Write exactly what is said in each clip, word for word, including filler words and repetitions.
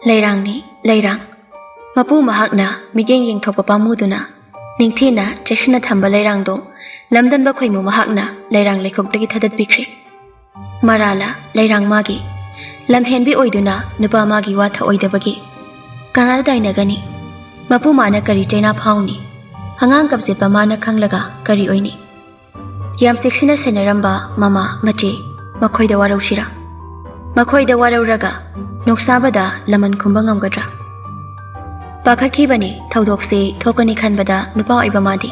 ꯂꯩꯔꯥꯡꯅꯤ, ꯂꯩꯔꯥꯡ꯫ ꯃꯄꯨ ꯃꯍꯥꯛꯅ ꯃꯤꯠꯌꯦꯡ ꯌꯦꯡꯊꯣꯛꯄ ꯄꯥꯝꯃꯨꯗꯨꯅ ꯅꯤꯡꯊꯤꯅ ꯆꯦꯛꯁꯤꯟꯅ ꯊꯝꯕ ꯂꯩꯔꯥꯡꯗꯣ ꯂꯝꯗꯟꯕ ꯈꯣꯏꯃꯨ ꯃꯍꯥꯛꯅ ꯂꯩꯔꯥꯡ ꯂꯩꯈꯣꯛꯇꯒꯤ ꯊꯥꯗꯠꯄꯤꯈ꯭ꯔꯦ꯫ ꯃꯔꯥꯂꯥ ꯂꯩꯔꯥꯡ ꯃꯥꯒꯤ? ꯂꯝꯍꯦꯟꯕꯤ ꯑꯣꯏꯗꯨꯅ ꯅꯨꯄꯥ ꯃꯥꯒꯤ ꯋꯥ ꯊꯛꯑꯣꯏꯗꯕꯒꯤ ꯀꯅꯥꯗ ꯇꯥꯏꯅꯒꯅꯤ? ꯃꯄꯨ ꯃꯥꯅ ꯀꯔꯤ ꯆꯩꯅꯥ ꯐꯥꯎꯅꯤ? ꯑꯉꯥꯡ ꯀꯞꯆꯦꯠꯄ ꯃꯥꯅ ꯈꯪꯂꯒ ꯀꯔꯤ ꯑꯣꯏꯅꯤ? ꯌꯥꯝ ꯆꯦꯛꯁꯤꯟꯅ ꯁꯦꯟꯅꯔꯝꯕ ꯃꯃꯥ, ꯃꯆꯦ, ꯃꯈꯣꯏꯗ ꯋꯥꯔꯧꯁꯤꯔꯥ? ꯃꯈꯣꯏꯗ ꯋꯥꯔꯧꯔꯒ ꯅꯣꯡꯁꯥꯕꯗ ꯂꯃꯟ ꯈꯨꯝꯕ ꯉꯝꯒꯗ꯭ꯔꯥ? ꯄꯥꯈꯠꯈꯤꯕꯅꯤ ꯊꯧꯗꯣꯛꯁꯦ ꯊꯣꯛꯀꯅꯤ ꯈꯟꯕꯗ ꯅꯨꯄꯥ ꯑꯣꯏꯕ ꯃꯥꯗꯤ꯫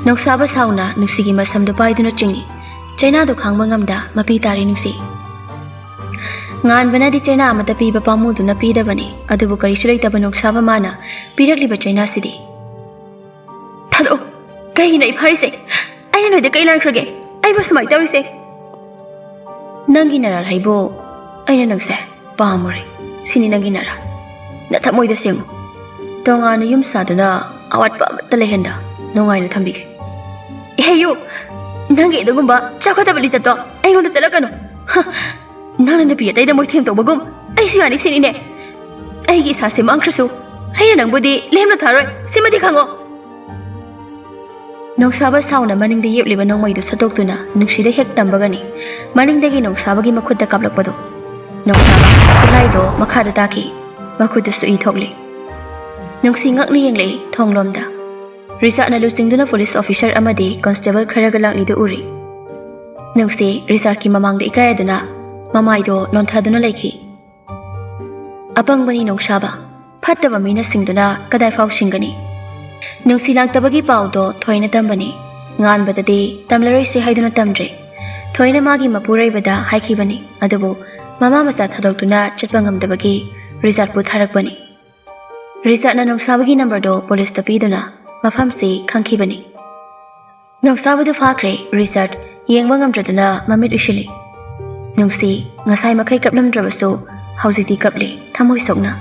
ꯅꯣꯡꯁꯥꯕ ꯁꯥꯎꯅ ꯅꯨꯡꯁꯤꯒꯤ ꯃꯁꯝꯗꯨ ꯄꯥꯏꯗꯨꯅ ꯆꯤꯡꯏ꯫ ꯆꯩꯅꯥꯗꯨ ꯈꯥꯡꯕ ꯉꯝꯗ ꯃꯄꯤ ꯇꯥꯔꯤ ꯅꯨꯡꯁꯤ꯫ ꯉꯥꯟꯕꯅꯗꯤ ꯆꯩꯅꯥ ꯑꯃꯠꯇ ꯄꯤꯕ ꯄꯥꯝꯃꯨꯗꯨꯅ ꯄꯤꯗꯕꯅꯤ, ꯑꯗꯨꯕꯨ ꯀꯔꯤꯁꯨ ꯂꯩꯇꯕ ꯅꯣꯡꯁꯥꯕ ꯃꯥꯅ ꯄꯤꯔꯛꯂꯤꯕ ꯆꯩꯅꯥꯁꯤꯗꯤ꯫ ꯊꯥꯗꯣꯛꯑꯣ꯫ ꯀꯩꯒꯤꯅꯣ ꯑꯩ ꯐꯥꯔꯤꯁꯦ? ꯑꯩꯅ ꯅꯣꯏꯗ ꯀꯩ ꯂꯥꯟꯈ꯭ꯔꯒꯦ? ꯑꯩꯕꯨ ꯁꯨꯃꯥꯏꯅ ꯇꯧꯔꯤꯁꯦ? ꯅꯪꯒꯤ ꯅꯔꯥꯜ ꯍꯥꯏꯕꯨ ꯑꯩꯅ ꯅꯪꯁꯦ ꯄꯥꯝꯃꯨꯔꯦ꯫ ꯁꯤꯅꯤ ꯅꯪꯒꯤ ꯅꯔꯥꯜ꯫ ꯅꯊꯃꯣꯏꯗ ꯁꯦꯡꯉꯨ꯫ ꯇꯣꯉꯥꯟꯅ ꯌꯨꯝ ꯁꯥꯗꯨꯅ ꯑꯋꯥꯠꯄ ꯑꯃꯠꯇ ꯂꯩꯍꯟꯗ ꯅꯨꯡꯉꯥꯏꯅ ꯊꯝꯕꯤꯒꯦ꯫ ꯏꯍꯦ ꯌꯨ! ꯅꯪꯒꯤ ꯑꯗꯨꯒꯨꯝꯕ ꯆꯥꯎꯈꯠꯇꯕ ꯂꯤꯆꯠꯇꯣ ꯑꯩꯉꯣꯟꯗ ꯆꯠꯂꯛꯀꯅꯨ꯫ ꯍ! ꯅꯪꯅ ꯅꯨꯄꯤ ꯑꯇꯩꯗ ꯃꯣꯏꯊꯦꯝ ꯇꯧꯕꯒꯨꯝ ꯑꯩꯁꯨ ꯌꯥꯅꯤ ꯁꯤꯅꯤꯅꯦ꯫ ꯑꯩꯒꯤ ꯏꯁꯥꯁꯦ ꯃꯥꯡꯈ꯭ꯔꯁꯨ ꯑꯩꯅ ꯅꯪꯕꯨꯗꯤ ꯂꯦꯝꯅ ꯊꯥꯔꯣꯏ, ꯁꯤꯃꯗꯤ ꯈꯪꯉꯣ꯫ ꯅꯣꯡꯁꯥꯕ ꯁꯥꯎꯅ ꯃꯅꯤꯡꯗ ꯌꯦꯞꯂꯤꯕ ꯅꯣꯡꯃꯩꯗꯨ ꯁꯠꯇꯣꯛꯇꯨꯅ ꯅꯨꯡꯁꯤꯗ ꯍꯦꯛ ꯇꯝꯕꯒꯅꯤ ꯃꯅꯤꯡꯗꯒꯤ ꯅꯣꯡꯁꯥꯕꯒꯤ ꯃꯈꯨꯠꯇ ꯀꯥꯞꯂꯛꯄꯗꯨ꯫ ꯅꯣꯡꯁꯥꯕ ꯈꯨꯠꯂꯥꯏꯗꯣ ꯃꯈꯥꯗ ꯇꯥꯈꯤ꯫ ꯃꯈꯨꯠꯇꯨꯁꯨ ꯏ ꯊꯣꯛꯂꯤ꯫ ꯅꯨꯡꯁꯤ ꯉꯛꯅ ꯌꯦꯡꯂꯛꯏ ꯊꯣꯡꯂꯣꯝꯗ꯫ ꯔꯤꯆꯥꯔꯗꯅ ꯂꯨꯆꯤꯡꯗꯨꯅ ꯄꯨꯂꯤꯁ ꯑꯣꯐꯤꯁꯔ ꯑꯃꯗꯤ ꯀꯣꯟꯁꯇꯦꯕꯜ ꯈꯔꯒ ꯂꯥꯛꯂꯤꯗꯨ ꯎꯔꯤ꯫ ꯅꯨꯡꯁꯤ ꯔꯤꯆꯥꯔꯗꯀꯤ ꯃꯃꯥꯡꯗ ꯏꯀꯥꯏꯗꯨꯅ ꯃꯃꯥꯏꯗꯣ ꯂꯣꯟꯊꯗꯨꯅ ꯂꯩꯈꯤ꯫ ꯑꯄꯪꯕꯅꯤ ꯅꯣꯡꯁꯥꯕ, ꯐꯠꯇꯕ ꯃꯤꯅ ꯁꯤꯡꯗꯨꯅ ꯀꯗꯥꯏꯐꯥꯎ ꯁꯤꯡꯒꯅꯤ? ꯅꯨꯡꯁꯤ ꯂꯥꯛꯇꯕꯒꯤ ꯄꯥꯎꯗꯣ ꯊꯣꯏꯅ ꯇꯝꯕꯅꯤ꯫ ꯉꯥꯟꯕꯗꯗꯤ ꯇꯝꯂꯔꯣꯏꯁꯦ ꯍꯥꯏꯗꯨꯅ ꯇꯝꯗ꯭ꯔꯦ꯫ ꯊꯣꯏꯅ ꯃꯥꯒꯤ ꯃꯄꯨꯔꯣꯏꯕꯗ ꯍꯥꯏꯈꯤꯕꯅꯤ, ꯑꯗꯨꯕꯨ ꯃꯃꯥ ꯃꯆꯥ ꯊꯥꯗꯣꯛꯇꯨꯅ ꯆꯠꯄ ꯉꯝꯗꯕꯒꯤ ꯔꯤꯆꯥꯔꯗꯄꯨ ꯊꯥꯔꯛꯄꯅꯤ꯫ ꯔꯤꯆꯥꯔꯗꯅ ꯅꯣꯡꯁꯥꯕꯒꯤ ꯅꯝꯕꯔꯗꯣ ꯄꯨꯂꯤꯁꯇ ꯄꯤꯗꯨꯅ ꯃꯐꯝꯁꯤ ꯈꯪꯈꯤꯕꯅꯤ꯫ ꯅꯣꯡꯁꯥꯕꯗꯨ ꯐꯥꯈ꯭ꯔꯦ꯫ ꯔꯤꯆꯥꯔꯗ ꯌꯦꯡꯕ ꯉꯝꯗ꯭ꯔꯗꯨꯅ ꯃꯃꯤꯠ ꯎꯏꯁꯤꯜꯂꯤ꯫ ꯅꯨꯡꯁꯤ ꯉꯁꯥꯏ ꯃꯈꯩ ꯀꯞꯂꯝꯗ꯭ꯔꯕꯁꯨ ꯍꯧꯖꯤꯛꯇꯤ ꯀꯞꯂꯤ ꯊꯃꯣꯏ ꯁꯣꯛꯅ꯫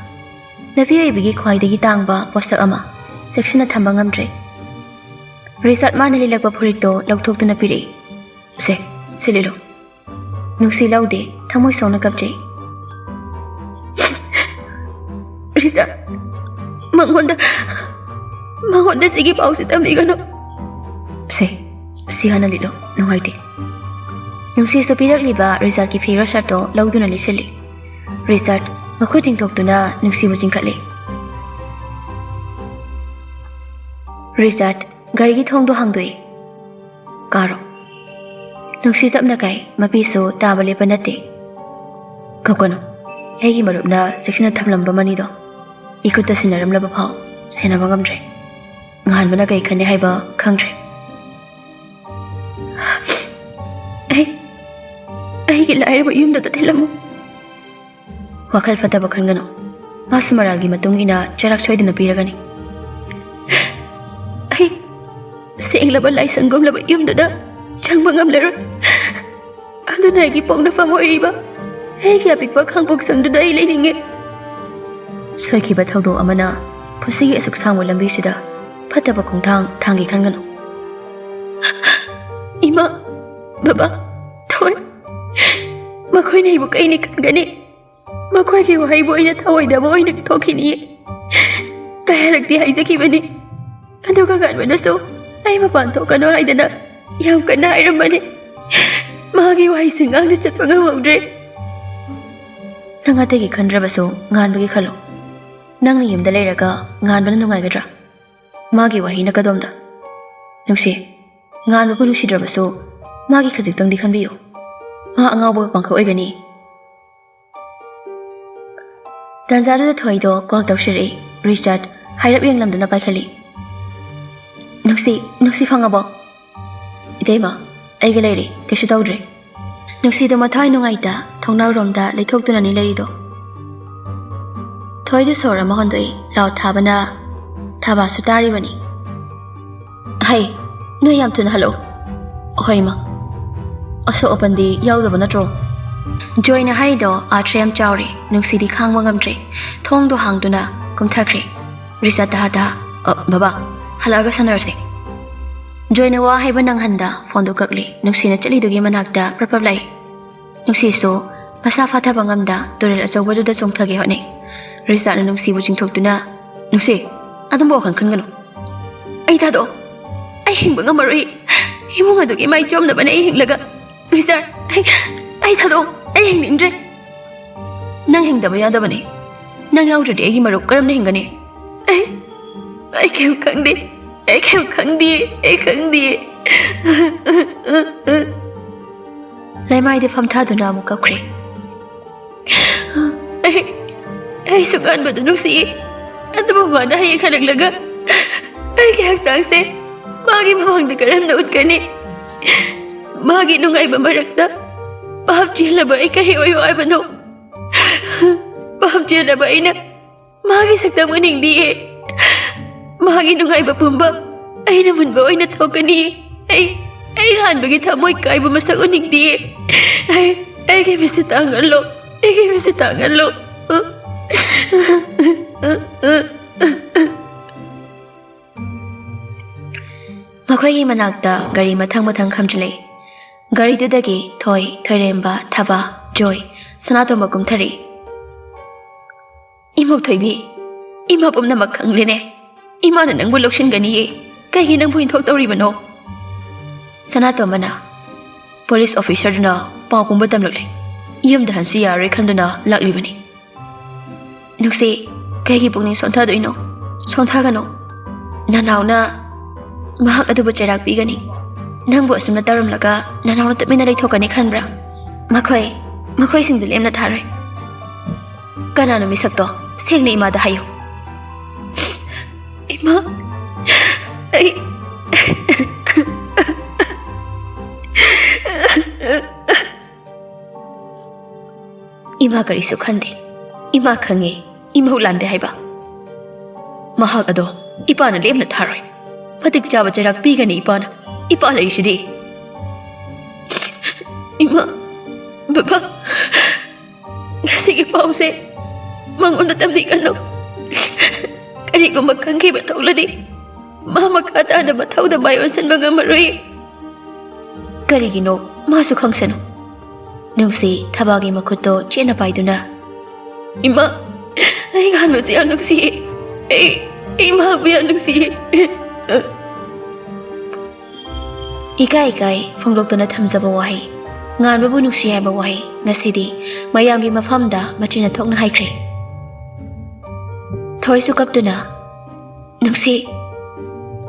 ꯅꯨꯄꯤ ꯑꯣꯏꯕꯒꯤ ꯈ꯭ꯋꯥꯏꯗꯒꯤ ꯇꯥꯡꯕ ꯄꯣꯠꯁꯛ ꯑꯃ ꯆꯦꯛꯁꯤꯟꯅ ꯊꯝꯕ ꯉꯝꯗ꯭ꯔꯦ꯫ ꯔꯤꯆꯥꯔꯗ ꯃꯥꯅ ꯂꯤꯠꯂꯛꯄ ꯐꯨꯔꯤꯠꯇꯣ ꯂꯧꯊꯣꯛꯇꯨꯅ ꯄꯤꯔꯛꯏ꯫ ꯁꯦ, ꯁꯤ ꯂꯤꯠꯂꯣ꯫ ꯅꯨꯡꯁꯤ ꯂꯧꯗꯦ, ꯊꯃꯣꯏ ꯁꯣꯛꯅ ꯀꯞꯆꯩ꯫ ꯃꯉꯣꯟꯗ, ꯃꯉꯣꯟꯗ ꯁꯤꯒꯤ ꯄꯥꯎꯁꯤ ꯇꯝꯕꯤꯒꯅꯨ꯫ ꯁꯦ, ꯁꯤ ꯍꯥꯟꯅ ꯂꯤꯠꯂꯣ, ꯅꯨꯡꯉꯥꯏꯇꯦ꯫ ꯅꯨꯡꯁꯤꯁꯨ ꯄꯤꯔꯛꯂꯤꯕ ꯔꯤꯆꯥꯔꯗꯀꯤ ꯐꯤꯒꯔ ꯁꯥꯔꯠꯇꯣ ꯂꯧꯗꯨꯅ ꯂꯤꯠꯁꯤꯜꯂꯤ꯫ ꯔꯤꯆꯥꯔꯗ ꯃꯈꯨꯠ ꯇꯤꯡꯊꯣꯛꯇꯨꯅ ꯅꯨꯡꯁꯤꯕꯨ ꯆꯤꯡꯈꯠꯂꯤ꯫ ꯔꯤꯆꯥꯔꯗ ꯒꯥꯔꯤꯒꯤ ꯊꯣꯡꯗꯣ ꯍꯥꯡꯗꯣꯛꯏ꯫ "ꯀꯥꯔꯣ꯫" ꯅꯨꯡꯁꯤ ꯇꯞꯅ ꯀꯥꯏ, ꯃꯄꯤꯁꯨ ꯇꯥꯕ ꯂꯦꯞꯄ ꯅꯠꯇꯦ꯫ "ꯀꯞꯀꯅꯨ, ꯑꯩꯒꯤ ꯃꯔꯨꯞꯅ ꯆꯦꯛꯁꯤꯟꯅ ꯊꯝꯂꯝꯕ ꯃꯅꯤꯗꯣ ꯏꯈꯨꯠꯇ ꯁꯤꯟꯅꯔꯝꯂꯕ ꯐꯥꯎ ꯁꯦꯟꯅꯕ ꯉꯝꯗ꯭ꯔꯦ꯫ ꯉꯍꯥꯟꯕꯅ ꯀꯩ ꯈꯟꯅꯤ ꯍꯥꯏꯕ ꯈꯪꯗ꯭ꯔꯦ꯫ ꯑꯩ, ꯑꯩꯒꯤ ꯂꯥꯏꯔꯕ ꯌꯨꯝꯗꯨꯗ ꯊꯤꯜꯂꯝꯃꯨ꯫" "ꯋꯥꯈꯜ ꯐꯠꯇꯕ ꯈꯟꯒꯅꯨ꯫ ꯃꯥꯁꯨ ꯃꯔꯥꯜꯒꯤ ꯃꯇꯨꯡ ꯏꯟꯅ ꯆꯩꯔꯥꯛ ꯁꯣꯏꯗꯅ ꯄꯤꯔꯒꯅꯤ꯫" "ꯑꯩ ꯁꯦꯡꯂꯕ ꯂꯥꯏꯁꯪꯒꯨꯝꯂꯕ ꯌꯨꯝꯗꯨꯗ ꯆꯪꯕ ꯉꯝꯂꯔꯣꯏ꯫ ꯑꯗꯨꯅ ꯑꯩꯒꯤ ꯄꯣꯛꯅꯐꯝ ꯑꯣꯏꯔꯤꯕ ꯑꯩꯒꯤ ꯑꯄꯤꯛꯄ ꯈꯥꯡꯄꯣꯛꯁꯪꯗꯨꯗ ꯑꯩ ꯂꯩꯅꯤꯡꯉꯦ꯫" ꯁꯣꯏꯈꯤꯕ ꯊꯧꯗꯣꯛ ꯑꯃꯅ ꯄꯨꯟꯁꯤꯒꯤ ꯑꯁꯨꯛ ꯁꯥꯡꯕ ꯂꯝꯕꯤꯁꯤꯗ ꯐꯠꯇꯕ ꯈꯣꯡꯊꯥꯡ ꯊꯥꯡꯒꯦ ꯈꯟꯒꯅꯨ꯫ "ꯏꯃꯥ, ꯕꯕꯥ, ꯊꯣꯏ, ꯃꯈꯣꯏꯅ ꯑꯩꯕꯨ ꯀꯩꯅꯤ ꯈꯟꯒꯅꯤ꯫ ꯃꯈꯣꯏꯒꯤ ꯋꯥꯍꯩꯕꯨ ꯑꯩꯅ ꯊꯑꯣꯏꯗꯕ ꯑꯣꯏꯅ ꯊꯣꯛꯈꯤꯅꯤ꯫ ꯀꯌꯥꯔꯛꯇꯤ ꯍꯥꯏꯖꯈꯤꯕꯅꯤ꯫ ꯑꯗꯨꯒ ꯉꯥꯟꯕꯅꯁꯨ ꯑꯩ ꯃꯄꯥꯟ ꯊꯣꯛꯀꯅꯨ ꯍꯥꯏꯗꯅ ꯌꯥꯝ ꯀꯟꯅ ꯍꯥꯏꯔꯝꯕꯅꯤ꯫ ꯃꯥꯒꯤ ꯋꯥꯍꯩꯁꯤꯡ ꯉꯥꯡꯅ ꯆꯠꯄ ꯉꯝꯍꯧꯗ꯭ꯔꯦ꯫" "ꯅꯪ ꯑꯇꯩꯒꯤ ꯈꯟꯗ꯭ꯔꯕꯁꯨ ꯉꯥꯟꯕꯒꯤ ꯈꯜꯂꯨ꯫ ꯅꯪꯅ ꯌꯨꯝꯗ ꯂꯩꯔꯒ ꯉꯥꯟꯕꯅ ꯅꯨꯡꯉꯥꯏꯒꯗ꯭ꯔꯥ? ꯃꯥꯒꯤ ꯋꯥꯍꯩꯅ ꯀꯗꯣꯝꯗ? ꯅꯨꯡꯁꯤ, ꯉꯥꯟꯕꯕꯨ ꯅꯨꯡꯁꯤꯗ꯭ꯔꯕꯁꯨ ꯃꯥꯒꯤ ꯈꯖꯤꯛꯇꯪꯗꯤ ꯈꯟꯕꯤꯌꯨ꯫ ꯃꯥ ꯑꯉꯥꯎꯕꯒ ꯄꯥꯡꯈꯛ ꯑꯣꯏꯒꯅꯤ꯫" ꯇꯥꯟꯖꯥꯗꯨꯗ ꯊꯣꯏꯗꯣ ꯀꯣꯜ ꯇꯧꯁꯤꯔꯛꯏ꯫ ꯔꯤꯆꯥꯔꯗ ꯍꯥꯏꯔꯞ ꯌꯦꯡꯂꯝꯗꯨꯅ ꯄꯥꯏꯈꯠꯂꯤ꯫ "ꯅꯨꯡꯁꯤ, ꯅꯨꯡꯁꯤ ꯐꯪꯉꯕꯣ?" "ꯏꯇꯩꯃ, ꯑꯩꯒ ꯂꯩꯔꯤ, ꯀꯩꯁꯨ ꯇꯧꯗ꯭ꯔꯦ꯫" ꯅꯨꯡꯁꯤꯗꯣ ꯃꯊꯋꯥꯏ ꯅꯨꯡꯉꯥꯏꯇ ꯊꯣꯡꯅꯥꯎꯔꯣꯝꯗ ꯂꯩꯊꯣꯛꯇꯨꯅꯅꯤ ꯂꯩꯔꯤꯗꯣ꯫ ꯊꯣꯏꯗꯨ ꯁꯣꯔ ꯑꯃ ꯍꯣꯟꯗꯣꯛꯏ꯫ ꯂꯥꯎ ꯊꯥꯕꯅ ꯊꯥꯕꯥꯁꯨ ꯇꯥꯔꯤꯕꯅꯤ꯫ "ꯍꯩ, ꯅꯣꯏ ꯌꯥꯝ ꯊꯨꯅ ꯍꯜꯂꯛꯑꯣ꯫" "ꯍꯣꯏ, ꯏꯃꯥ꯫ ꯑꯁꯣꯛ ꯑꯄꯟꯗꯤ ꯌꯥꯎꯗꯕ ꯅꯠꯇ꯭ꯔꯣ?" ꯖꯣꯏꯅ ꯍꯥꯏꯔꯤꯗꯣ ꯑꯥꯔꯊ ꯌꯥꯝ ꯆꯥꯎꯔꯦ꯫ ꯅꯨꯡꯁꯤꯗꯤ ꯈꯥꯡꯕ ꯉꯝꯗ꯭ꯔꯦ꯫ ꯊꯣꯡꯗꯣ ꯍꯥꯡꯗꯨꯅ ꯀꯨꯝꯊꯈ꯭ꯔꯦ꯫ ꯔꯤꯆꯥꯔꯗ ꯇꯍꯥ ꯇꯍꯥ, "ꯑ, ꯕꯕꯥ, ꯍꯜꯂꯛꯑꯒ ꯁꯥꯟꯅꯔꯁꯤ꯫" ꯖꯣꯏꯅ ꯋꯥ ꯍꯥꯏꯕ ꯅꯪꯍꯟꯗ ꯐꯣꯟꯗꯨ ꯀꯛꯂꯤ꯫ ꯅꯨꯡꯁꯤꯅ ꯆꯠꯂꯤꯗꯨꯒꯤ ꯃꯅꯥꯛꯇ ꯄ꯭ꯔꯞ ꯄ꯭ꯔꯞ ꯂꯥꯛꯏ꯫ ꯅꯨꯡꯁꯤꯁꯨ ꯃꯁꯥ ꯐꯥꯊꯕ ꯉꯝꯗ ꯇꯨꯔꯦꯜ ꯑꯆꯧꯕꯗꯨꯗ ꯆꯣꯡꯊꯒꯦ ꯍꯣꯠꯅꯩ꯫ ꯔꯤꯆꯥꯔꯗꯅ ꯅꯨꯡꯁꯤꯕꯨ ꯆꯤꯡꯊꯣꯛꯇꯨꯅ, ꯅꯨꯡꯁꯤ, ꯑꯗꯨꯝꯕ ꯋꯥꯈꯜ ꯈꯟꯒꯅꯨ꯫ ꯑꯩ ꯊꯥꯗꯣꯛꯑꯣ꯫ ꯑꯩ ꯍꯤꯡꯕ ꯉꯝꯃꯔꯣꯏ꯫ ꯏꯃꯨꯡ ꯑꯗꯨꯒꯤ ꯃꯥꯏ ꯆꯣꯝꯅꯕꯅꯦ ꯑꯩ ꯍꯤꯡꯂꯒ꯫ ꯔꯤꯆꯥꯔꯗ, ꯑꯩ, ꯑꯩ ꯊꯥꯗꯣꯛꯑꯣ꯫ ꯑꯩ ꯍꯤꯡꯅꯤꯡꯗ꯭ꯔꯦ꯫ ꯅꯪ ꯍꯤꯡꯗꯕ ꯌꯥꯗꯕꯅꯦ꯫ ꯅꯪ ꯌꯥꯎꯗ꯭ꯔꯗꯤ ꯑꯩꯒꯤ ꯃꯔꯨꯞ ꯀꯔꯝꯅ ꯍꯤꯡꯒꯅꯤ? ꯑꯩ, ꯑꯩ ꯀꯩꯝ ꯈꯪꯗꯦ꯫ ꯑꯩ ꯀꯩꯝ ꯈꯪꯗꯦ꯫ ꯑꯩ ꯈꯪꯗꯦ꯫ ꯂꯩꯃꯥꯏꯗ ꯐꯝꯊꯗꯨꯅ ꯑꯃꯨꯛ ꯀꯞꯈ꯭ꯔꯦ꯫ ꯑꯩ, ꯑꯩꯁꯨ ꯉꯥꯟꯕꯗꯨ ꯅꯨꯡꯁꯤꯌꯦ꯫ ꯑꯗꯨꯕꯨ ꯃꯥꯅ ꯍꯌꯦꯡ ꯍꯜꯂꯛꯂꯒ ꯑꯩꯒꯤ ꯍꯛꯆꯥꯡꯁꯦ ꯃꯥꯒꯤ ꯃꯃꯥꯡꯗ ꯀꯔꯝꯅ ꯎꯠꯀꯅꯤ? ꯃꯥꯒꯤ ꯅꯨꯡꯉꯥꯏꯕ ꯃꯔꯛꯇ ꯄꯥꯞ ꯆꯦꯜꯂꯕ ꯑꯩ ꯀꯔꯤ ꯑꯣꯏꯌꯣ ꯍꯥꯏꯕꯅꯣ? ꯄꯥꯞ ꯆꯦꯜꯂꯕ ꯑꯩꯅ ꯃꯥꯒꯤ ꯁꯛꯇꯝ ꯎꯅꯤꯡꯗꯤꯌꯦ꯫ ꯃꯥꯒꯤ ꯅꯨꯡꯉꯥꯏꯕ ꯄꯨꯝꯕ ꯑꯩꯅ ꯃꯨꯟꯕ ꯑꯣꯏꯅ ꯊꯣꯛꯀꯅꯤ꯫ ꯑꯩ, ꯑꯩ ꯍꯥꯟꯕꯒꯤ ꯊꯃꯣꯏ ꯀꯥꯏꯕ ꯃꯁꯛ ꯎꯅꯤꯡꯗꯤꯌꯦ꯫ ꯑꯩ, ꯑꯩꯒꯤ ꯃꯤꯠꯁꯦ ꯇꯥꯡꯍꯜꯂꯣ꯫ ꯑꯩꯒꯤ ꯃꯤꯠꯁꯦ ꯇꯥꯡꯍꯜꯂꯣ꯫ ꯃꯈꯣꯏꯒꯤ ꯃꯅꯥꯛꯇ ꯒꯥꯔꯤ ꯃꯊꯪ ꯃꯊꯪ ꯈꯥꯝꯖꯤꯜꯂꯛꯏ꯫ ꯒꯥꯔꯤꯗꯨꯗꯒꯤ ꯊꯣꯏ, ꯊꯣꯏꯔꯦꯝꯕ, ꯊꯕꯥ, ꯖꯣꯏ, ꯁꯅꯥꯇꯣꯝꯕ ꯀꯨꯝꯊꯔꯛꯏ꯫ "ꯏꯃꯧ ꯊꯣꯏꯕꯤ, ꯏꯃꯥ ꯄꯨꯝꯅꯃꯛ ꯈꯪꯂꯦꯅꯦ꯫ ꯏꯃꯥꯅ ꯅꯪꯕꯨ ꯂꯧꯁꯤꯟꯒꯅꯤꯌꯦ꯫ ꯀꯩꯒꯤ ꯅꯪꯕꯨ ꯏꯟꯊꯣꯛ ꯇꯧꯔꯤꯕꯅꯣ?" ꯁꯅꯥꯇꯣꯝꯕꯅ, "ꯄꯨꯂꯤꯁ ꯑꯣꯐꯤꯁꯔꯗꯨꯅ ꯄꯥꯎ ꯄꯨꯝꯕ ꯇꯝꯂꯛꯂꯦ꯫ ꯌꯨꯝꯗ ꯍꯟꯁꯤ ꯌꯥꯔꯣꯏ ꯈꯟꯗꯨꯅ ꯂꯥꯛꯂꯤꯕꯅꯤ꯫" "ꯅꯨꯡꯁꯤ, ꯀꯩꯒꯤ ꯄꯨꯛꯅꯤꯡ ꯁꯣꯟꯊꯗꯣꯏꯅꯣ? ꯁꯣꯟꯊꯒꯅꯨ꯫ ꯅꯅꯥꯎꯅ ꯃꯍꯥꯛ ꯑꯗꯨꯕꯨ ꯆꯩꯔꯥꯛ ꯄꯤꯒꯅꯤ꯫ ꯅꯪꯕꯨ ꯑꯁꯨꯝꯅ ꯇꯧꯔꯝꯂꯒ ꯅꯅꯥꯎꯅ ꯇꯨꯃꯤꯟꯅ ꯂꯩꯊꯣꯛꯀꯅꯤ ꯈꯟꯕ꯭ꯔꯥ? ꯃꯈꯣꯏ, ꯃꯈꯣꯏꯁꯤꯡꯗꯨ ꯂꯦꯝꯅ ꯊꯥꯔꯣꯏ꯫ ꯀꯅꯥꯅꯣ ꯃꯤꯁꯛꯇꯣ? ꯁꯦꯡꯅ ꯏꯃꯥꯗ ꯍꯥꯏꯌꯨ꯫" "ꯏꯃꯥ, ꯑꯩ..." "ꯏꯃꯥ ꯀꯔꯤꯁꯨ ꯈꯟꯗꯦ꯫ ꯏꯃꯥ ꯈꯪꯉꯤ, ꯏꯃꯧ ꯂꯥꯟꯗꯦ ꯍꯥꯏꯕ꯫ ꯃꯍꯥꯛ ꯑꯗꯣ ꯏꯄꯥꯅ ꯂꯦꯝꯅ ꯊꯥꯔꯣꯏ꯫ ꯃꯇꯤꯛ ꯆꯥꯕ ꯆꯩꯔꯥꯛ ꯄꯤꯒꯅꯤ ꯏꯄꯥꯅ꯫ ꯏꯄꯥ ꯂꯩꯔꯤꯁꯤꯗꯤ꯫" "ꯏꯃꯥ, ꯕꯕꯥ, ꯉꯁꯤꯒꯤ ꯄꯥꯎꯁꯦ ꯃꯉꯣꯟꯗ ꯇꯝꯕꯤꯒꯅꯨ꯫ ꯀꯔꯤꯒꯨꯝꯕ ꯈꯪꯈꯤꯕ ꯊꯣꯛꯂꯗꯤ ꯃꯥ ꯃꯈꯥ ꯇꯥꯅ ꯃꯊꯧꯗ ꯃꯥꯏ ꯑꯣꯟꯁꯤꯟꯕ ꯉꯝꯃꯔꯣꯏ꯫" "ꯀꯔꯤꯒꯤꯅꯣ? ꯃꯥꯁꯨ ꯈꯪꯁꯅꯨ꯫" ꯅꯨꯡꯁꯤ ꯊꯕꯥꯒꯤ ꯃꯈꯨꯠꯇꯣ ꯆꯦꯠꯅ ꯄꯥꯏꯗꯨꯅ, "ꯏꯃꯥ, ꯑꯩ ꯉꯥꯟꯕꯁꯦ ꯌꯥꯝ ꯅꯨꯡꯁꯤꯌꯦ꯫ ꯑꯩ ꯑꯩ ꯃꯍꯥꯛꯄꯨ ꯌꯥꯝ ꯅꯨꯡꯁꯤꯌꯦ꯫ ꯏꯀꯥꯏ ꯏꯀꯥꯏ ꯐꯣꯡꯗꯣꯛꯇꯨꯅ ꯊꯝꯖꯕ ꯋꯥꯍꯩ, ꯉꯥꯟꯕꯕꯨ ꯅꯨꯡꯁꯤ ꯍꯥꯏꯕ ꯋꯥꯍꯩ ꯉꯁꯤꯗꯤ ꯃꯌꯥꯝꯒꯤ ꯃꯐꯝꯗ ꯃꯆꯤꯟꯅ ꯊꯣꯛꯅ ꯍꯥꯏꯈ꯭ꯔꯦ꯫ ꯊꯣꯏꯁꯨ ꯀꯞꯇꯨꯅ, "ꯅꯨꯡꯁꯤ,